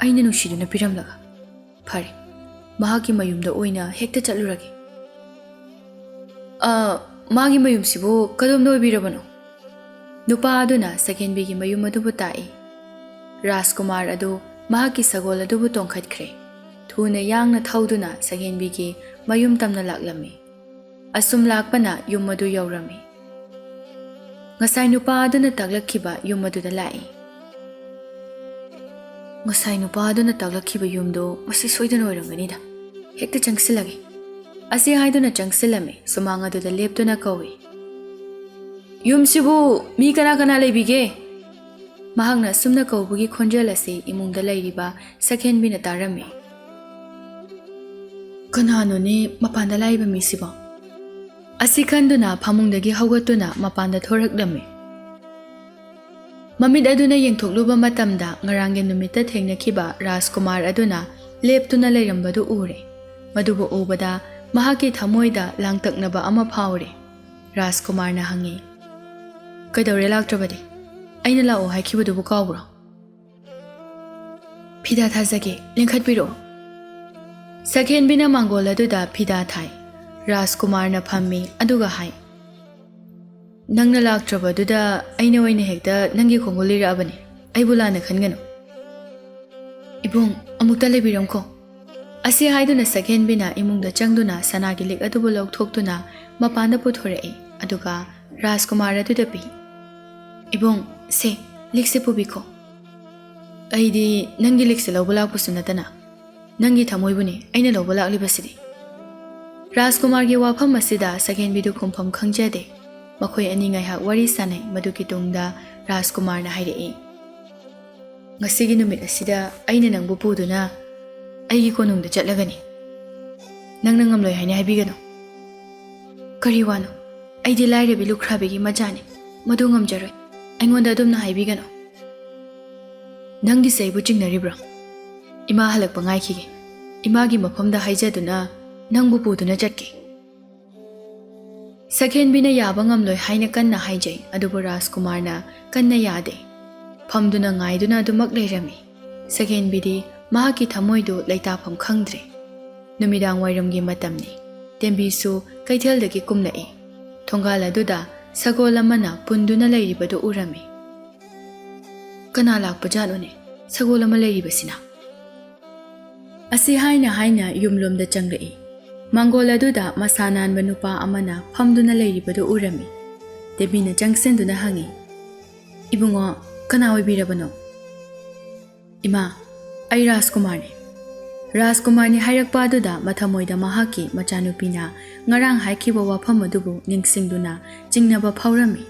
ꯑꯩꯅ ꯅꯨꯡꯁꯤꯗꯨꯅ ꯄꯤꯔꯝꯂꯒ꯫ ꯐꯔꯦ, ꯃꯍꯥꯛꯀꯤ ꯃꯌꯨꯝꯗ ꯑꯣꯏꯅ ꯍꯦꯛꯇ ꯆꯠꯂꯨꯔꯒꯦ꯫ "ꯑ, ꯃꯥꯒꯤ ꯃꯌꯨꯝꯁꯤꯕꯨ ꯀꯗꯣꯝꯗ ꯑꯣꯏꯕꯤꯔꯕꯅꯣ?" ꯅꯨꯄꯥ ꯑꯗꯨꯅ ꯁꯛꯍꯦꯟꯕꯤꯒꯤ ꯃꯌꯨꯝ ꯑꯗꯨꯕꯨ ꯇꯥꯛꯏ꯫ ꯔꯥꯖꯀꯨꯃꯥꯔ ꯑꯗꯨ ꯃꯍꯥꯛꯀꯤ ꯁꯒꯣꯜ ꯑꯗꯨꯕꯨ ꯇꯣꯡꯈꯠꯈ꯭ꯔꯦ꯫ ꯊꯨꯅ ꯌꯥꯡꯅ ꯊꯧꯗꯨꯅ ꯁꯛꯍꯦꯟꯕꯤꯒꯤ ꯃꯌꯨꯝ ꯇꯝꯅ ꯂꯥꯛꯂꯝꯃꯤ꯫ ꯑꯁꯨꯝ ꯂꯥꯛꯄꯅ ꯌꯨꯝ ꯑꯗꯨ ꯌꯧꯔꯝꯃꯤ꯫ ꯉꯁꯥꯏ ꯅꯨꯄꯥ ꯑꯗꯨꯅ ꯇꯥꯛꯂꯛꯈꯤꯕ ꯌꯨꯝ ꯑꯗꯨꯗ ꯂꯥꯛꯏ꯫ "ꯉꯁꯥꯏ ꯅꯨꯄꯥ ꯑꯗꯨꯅ ꯇꯥꯛꯂꯛꯈꯤꯕ ꯌꯨꯝꯗꯣ ꯃꯁꯤ ꯁꯣꯏꯗꯅ ꯑꯣꯏꯔꯝꯒꯅꯤꯗ꯫ ꯍꯦꯛꯇ ꯆꯪꯁꯤꯜꯂꯒꯦ꯫" ꯑꯁꯤ ꯍꯥꯏꯗꯨꯅ ꯆꯪꯁꯤꯜꯂꯝꯃꯤ꯫ ꯁꯨꯃꯥꯡ ꯑꯗꯨꯗ ꯂꯦꯞꯇꯨꯅ ꯀꯧꯏ꯫ "ꯌꯨꯝꯁꯤꯕꯨ ꯃꯤ ꯀꯅꯥ ꯀꯅꯥ ꯂꯩꯕꯤꯒꯦ?" ꯃꯍꯥꯛꯅ ꯑꯁꯨꯝꯅ ꯀꯧꯕꯒꯤ ꯈꯣꯟꯖꯦꯜ ꯑꯁꯤ ꯏꯃꯨꯡꯗ ꯂꯩꯔꯤꯕ ꯁꯛꯍꯦꯟꯕꯤꯅ ꯇꯥꯔꯝꯃꯤ꯫ "ꯀꯅꯥꯅꯣꯅꯦ ꯃꯄꯥꯟꯗ ꯂꯥꯛꯏꯕ ꯃꯤꯁꯤꯕꯣ?" ꯑꯁꯤ ꯈꯟꯗꯨꯅ ꯐꯃꯨꯡꯗꯒꯤ ꯍꯧꯒꯠꯇꯨꯅ ꯃꯄꯥꯟꯗ ꯊꯣꯔꯛꯂꯝꯃꯤ꯫ ꯃꯃꯤꯠ ꯑꯗꯨꯅ ꯌꯦꯡꯊꯣꯛꯂꯨꯕ ꯃꯇꯝꯗ, ꯉꯔꯥꯡꯒꯤ ꯅꯨꯃꯤꯠꯇ ꯊꯦꯡꯅꯈꯤꯕ ꯔꯥꯖꯀꯨꯃꯥꯔ ꯑꯗꯨꯅ ꯂꯦꯞꯇꯨꯅ ꯂꯩꯔꯝꯕꯗꯨ ꯎꯔꯦ꯫ ꯃꯗꯨꯕꯨ ꯎꯕꯗ ꯃꯍꯥꯛꯀꯤ ꯊꯃꯣꯏꯗ ꯂꯥꯡꯇꯛꯅꯕ ꯑꯃ ꯐꯥꯎꯔꯦ꯫ ꯔꯥꯖꯀꯨꯃꯥꯔꯅ ꯍꯪꯉꯤ, "ꯀꯩꯗꯧꯔꯦ ꯂꯥꯛꯇ꯭ꯔꯕꯗꯤ? ꯑꯩꯅ ꯂꯥꯛꯑꯣ ꯍꯥꯏꯈꯤꯕꯗꯨꯕꯨ ꯀꯥꯎꯕ꯭ꯔꯣ?" "ꯐꯤꯗꯥ ꯊꯥꯖꯒꯦ, ꯂꯦꯡꯈꯠꯄꯤꯔꯛꯑꯣ꯫" ꯁꯛꯍꯦꯟꯕꯤꯅ ꯃꯥꯡꯒꯣꯜ ꯑꯗꯨꯗ ꯐꯤꯗꯥ ꯊꯥꯏ꯫ ꯔꯥꯖꯀꯨꯃꯥꯔꯅ ꯐꯝꯃꯤ ꯑꯗꯨꯒ ꯍꯥꯏ, "ꯅꯪꯅ ꯂꯥꯛꯇ꯭ꯔꯕꯗꯨꯗ ꯑꯩꯅ ꯑꯣꯏꯅ ꯍꯦꯛꯇ ꯅꯪꯒꯤ ꯈꯣꯡꯒꯨꯜ ꯂꯤꯔꯛꯑꯕꯅꯤ꯫ ꯑꯩꯕꯨ ꯂꯥꯟꯅ ꯈꯟꯒꯅꯨ꯫" "ꯏꯕꯨꯡ, ꯑꯃꯨꯛꯇ ꯂꯩꯕꯤꯔꯝꯈꯣ꯫" ꯑꯁꯤ ꯍꯥꯏꯗꯨꯅ ꯁꯛꯍꯦꯟꯕꯤꯅ ꯏꯃꯨꯡꯗ ꯆꯪꯗꯨꯅ ꯁꯅꯥꯒꯤ ꯂꯤꯛ ꯑꯗꯨꯕꯨ ꯂꯧꯊꯣꯛꯇꯨꯅ ꯃꯄꯥꯟꯗ ꯄꯨꯊꯣꯔꯛꯏ꯫ ꯑꯗꯨꯒ ꯔꯥꯖꯀꯨꯃꯥꯔ ꯑꯗꯨꯗ ꯄꯤ꯫ "ꯏꯕꯨꯡ, ꯁꯦ, ꯂꯤꯛꯁꯦ ꯄꯨꯕꯤꯈꯣ꯫ ꯑꯩꯗꯤ ꯅꯪꯒꯤ ꯂꯤꯛꯁꯦ ꯂꯧꯕ ꯂꯥꯛꯄꯁꯨ ꯅꯠꯇꯅ ꯅꯪꯒꯤ ꯊꯃꯣꯏꯕꯨꯅꯤ ꯑꯩꯅ ꯂꯧꯕ ꯂꯥꯛꯂꯤꯕꯁꯤꯗꯤ꯫" ꯔꯥꯖꯀꯨꯃꯥꯔꯒꯤ ꯋꯥꯐꯝ ꯑꯁꯤꯗ ꯁꯛꯍꯦꯟꯕꯤꯗꯨ ꯈꯨꯝꯐꯝ ꯈꯪꯖꯗꯦ꯫ ꯃꯈꯣꯏ ꯑꯅꯤ ꯉꯥꯏꯍꯥꯛ ꯋꯥꯔꯤ ꯁꯥꯟꯅꯩ꯫ ꯃꯗꯨꯒꯤ ꯇꯨꯡꯗ ꯔꯥꯖꯀꯨꯃꯥꯔꯅ ꯍꯥꯏꯔꯛꯏ, "ꯉꯁꯤꯒꯤ ꯅꯨꯃꯤꯠ ꯑꯁꯤꯗ ꯑꯩꯅ ꯅꯪꯕꯨ ꯄꯨꯗꯨꯅ ꯑꯩꯒꯤ ꯀꯣꯅꯨꯡꯗ ꯆꯠꯂꯒꯅꯤ꯫ ꯅꯪꯅ ꯉꯝꯂꯣꯏ ꯍꯥꯏꯅ ꯍꯥꯏꯕꯤꯒꯅꯨ꯫" "ꯀꯔꯤ ꯋꯥꯅꯣ? ꯑꯩꯗꯤ ꯂꯥꯏꯔꯕꯤ ꯂꯨꯈ꯭ꯔꯥꯕꯤꯒꯤ ꯃꯆꯥꯅꯤ꯫ ꯃꯗꯨ ꯉꯝꯖꯔꯣꯏ꯫ ꯑꯩꯉꯣꯟꯗ ꯑꯗꯨꯝꯅ ꯍꯥꯏꯕꯤꯒꯅꯨ꯫" "ꯅꯪꯒꯤꯁꯦ ꯑꯩꯕꯨ ꯆꯤꯡꯅꯔꯤꯕ꯭ꯔꯣ? ꯏꯃꯥ ꯍꯜꯂꯛꯄ ꯉꯥꯏꯈꯤꯒꯦ꯫ ꯏꯃꯥꯒꯤ ꯃꯐꯝꯗ ꯍꯥꯏꯖꯗꯨꯅ ꯅꯪꯕꯨ ꯄꯨꯗꯨꯅ ꯆꯠꯀꯦ꯫" ꯁꯛꯍꯦꯟꯕꯤꯅ ꯌꯥꯕ ꯉꯝꯂꯣꯏ ꯍꯥꯏꯅ ꯀꯟꯅ ꯍꯥꯏꯖꯩ, ꯑꯗꯨꯕꯨ ꯔꯥꯖꯀꯨꯃꯥꯔꯅ ꯀꯟꯅ ꯌꯥꯗꯦ꯫ ꯐꯝꯗꯨꯅ ꯉꯥꯏꯗꯨꯅ ꯑꯗꯨꯃꯛ ꯂꯩꯔꯝꯃꯤ꯫ ꯁꯛꯍꯦꯟꯕꯤꯗꯤ ꯃꯍꯥꯛꯀꯤ ꯊꯃꯣꯏꯗꯨ ꯂꯩꯇꯥꯐꯝ ꯈꯪꯗ꯭ꯔꯦ꯫ ꯅꯨꯃꯤꯗꯥꯡ ꯋꯥꯏꯔꯝꯒꯤ ꯃꯇꯝꯅꯤ꯫ ꯇꯦꯝꯕꯤꯁꯨ ꯀꯩꯊꯦꯜꯗꯒꯤ ꯀꯨꯝꯂꯛꯏ꯫ ꯊꯣꯡꯒꯥꯜ ꯑꯗꯨꯗ ꯁꯒꯣꯜ ꯑꯃꯅ ꯄꯨꯟꯗꯨꯅ ꯂꯩꯔꯤꯕꯗꯨ ꯎꯔꯝꯃꯤ꯫ "ꯀꯅꯥ ꯂꯥꯛꯄꯖꯥꯠꯅꯣꯅꯦ ꯁꯒꯣꯜ ꯑꯃ ꯂꯩꯔꯤꯕꯁꯤꯅ?" ꯑꯁꯤ ꯍꯥꯏꯅ ꯍꯥꯏꯅ ꯌꯨꯝꯂꯣꯝꯗ ꯆꯪꯂꯛꯏ꯫ ꯃꯥꯡꯒꯣꯜ ꯑꯗꯨꯗ ꯃꯁꯥ ꯅꯥꯟꯕ ꯅꯨꯄꯥ ꯑꯃꯅ ꯐꯝꯗꯨꯅ ꯂꯩꯔꯤꯕꯗꯨ ꯎꯔꯝꯃꯤ꯫ ꯇꯦꯝꯕꯤꯅ ꯆꯪꯁꯤꯟꯗꯨꯅ ꯍꯪꯉꯤ, "ꯏꯕꯨꯡꯉꯣ, ꯀꯅꯥ ꯑꯣꯏꯕꯤꯔꯕꯅꯣ?" "ꯏꯃꯥ, ꯑꯩ ꯔꯥꯖꯀꯨꯃꯥꯔꯅꯤ꯫" ꯔꯥꯖꯀꯨꯃꯥꯔꯅꯤ ꯍꯥꯏꯔꯛꯄ ꯑꯗꯨꯗ ꯃꯊꯃꯣꯏꯗ ꯃꯍꯥꯛꯀꯤ ꯃꯆꯥꯅꯨꯄꯤꯅ ꯉꯔꯥꯡ ꯍꯥꯏꯈꯤꯕ ꯋꯥꯐꯝ ꯑꯗꯨꯕꯨ ꯅꯤꯡꯁꯤꯡꯗꯨꯅ ꯆꯤꯡꯅꯕ ꯐꯥꯎꯔꯝꯃꯤ꯫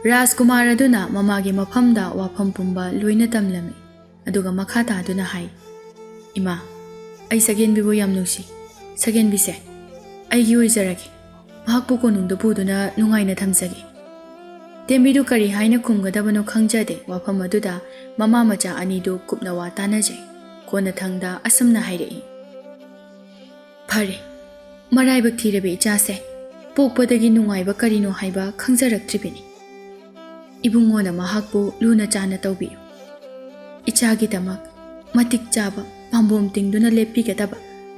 ꯔꯥꯖꯀꯨꯃꯥꯔ ꯑꯗꯨꯅ ꯃꯃꯥꯒꯤ ꯃꯐꯝꯗ ꯋꯥꯐꯝ ꯄꯨꯝꯕ ꯂꯣꯏꯅ ꯇꯝꯂꯝꯃꯤ꯫ ꯑꯗꯨꯒ ꯃꯈꯥ ꯇꯥꯗꯨꯅ ꯍꯥꯏ, "ꯏꯃꯥ, ꯑꯩ ꯁꯒꯦꯟꯕꯤꯕꯨ ꯌꯥꯝ ꯅꯨꯡꯁꯤ꯫ ꯁꯒꯦꯟꯕꯤꯁꯦ ꯑꯩꯒꯤ ꯑꯣꯏꯖꯔꯒꯦ꯫ ꯃꯍꯥꯛꯄꯨ ꯀꯣꯅꯨꯡꯗ ꯄꯨꯗꯨꯅ ꯅꯨꯡꯉꯥꯏꯅ ꯊꯝꯖꯒꯦ꯫ ꯇꯦꯝꯕꯤꯗꯨ ꯀꯔꯤ ꯍꯥꯏꯅ ꯈꯨꯝꯒꯗꯕꯅꯣ ꯈꯪꯖꯗꯦ꯫ ꯋꯥꯐꯝ ꯑꯗꯨꯗ ꯃꯃꯥ ꯃꯆꯥ ꯑꯅꯤꯗꯨ ꯀꯨꯞꯅ ꯋꯥ ꯇꯥꯅꯖꯩ꯫ ꯀꯣꯟꯅꯊꯪꯗ ꯑꯁꯨꯝꯅ ꯍꯥꯏꯔꯛꯏ, "ꯐꯔꯦ, ꯃꯔꯥꯏꯕꯛ ꯊꯤꯔꯕ ꯏꯆꯥꯁꯦ ꯄꯣꯛꯄꯗꯒꯤ ꯅꯨꯡꯉꯥꯏꯕ ꯀꯔꯤꯅꯣ ꯍꯥꯏꯕ ꯈꯪꯖꯔꯛꯇ꯭ꯔꯤꯕꯅꯤ꯫ ꯏꯕꯨꯡꯉꯣꯅ ꯃꯍꯥꯛꯄꯨ ꯂꯨꯅ ꯆꯥꯟꯅ ꯇꯧꯕꯤꯌꯨ꯫ ꯏꯆꯥꯒꯤꯗꯃꯛ ꯃꯇꯤꯛ ꯆꯥꯕ ꯄꯥꯝꯕꯣꯝ ꯇꯤꯡꯗꯨꯅ ꯂꯦꯞꯄꯤꯒꯗꯕ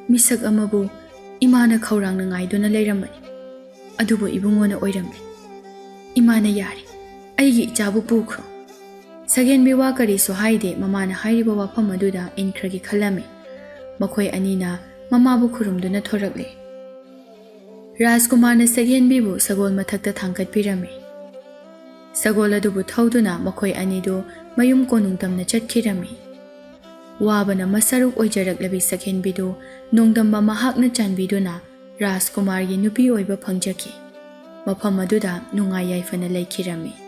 ꯃꯤꯁꯛ ꯑꯃꯕꯨ ꯏꯃꯥꯅ ꯈꯧꯔꯥꯡꯅ ꯉꯥꯏꯗꯨꯅ ꯂꯩꯔꯝꯕꯅꯤ꯫ ꯑꯗꯨꯕꯨ ꯏꯕꯨꯡꯉꯣꯅ ꯑꯣꯏꯔꯝꯂꯦ꯫ ꯏꯃꯥꯅ ꯌꯥꯔꯦ, ꯑꯩꯒꯤ ꯏꯆꯥꯕꯨ ꯄꯨꯈ꯭ꯔꯣ꯫" ꯁꯒꯦꯟꯕꯤ ꯋꯥ ꯀꯔꯤꯁꯨ ꯍꯥꯏꯗꯦ꯫ ꯃꯃꯥꯅ ꯍꯥꯏꯔꯤꯕ ꯋꯥꯐꯝ ꯑꯗꯨꯗ ꯏꯟꯈ꯭ꯔꯒꯦ ꯈꯜꯂꯝꯃꯤ꯫ ꯃꯈꯣꯏ ꯑꯅꯤꯅ ꯃꯃꯥꯕꯨ ꯈꯨꯔꯨꯝꯗꯨꯅ ꯊꯣꯔꯛꯂꯦ꯫ ꯔꯥꯖꯀꯨꯃꯥꯔꯅ ꯁꯒꯦꯟꯕꯤꯕꯨ ꯁꯒꯣꯜ ꯃꯊꯛꯇ ꯊꯥꯡꯒꯠꯄꯤꯔꯝꯃꯤ꯫ ꯁꯒꯣꯜ ꯑꯗꯨꯕꯨ ꯊꯧꯗꯨꯅ ꯃꯈꯣꯏ ꯑꯅꯤꯗꯨ ꯃꯌꯨꯝ ꯀꯣꯅꯨꯡ ꯇꯝꯅ ꯆꯠꯈꯤꯔꯝꯃꯤ꯫ ꯋꯥꯕꯅ ꯃꯁꯔꯨꯛ ꯑꯣꯏꯖꯔꯛꯂꯕꯤ ꯁꯒꯦꯟꯕꯤꯗꯨ ꯅꯣꯡꯗꯝꯕ ꯃꯍꯥꯛꯅ ꯆꯥꯟꯕꯤꯗꯨꯅ ꯔꯥꯖꯀꯨꯃꯥꯔꯒꯤ ꯅꯨꯄꯤ ꯑꯣꯏꯕ ꯐꯪꯖꯈꯤ꯫ ꯃꯐꯝ ꯑꯗꯨꯗ ꯅꯨꯡꯉꯥꯏ ꯌꯥꯏꯐꯅ ꯂꯩꯈꯤꯔꯝꯃꯤ꯫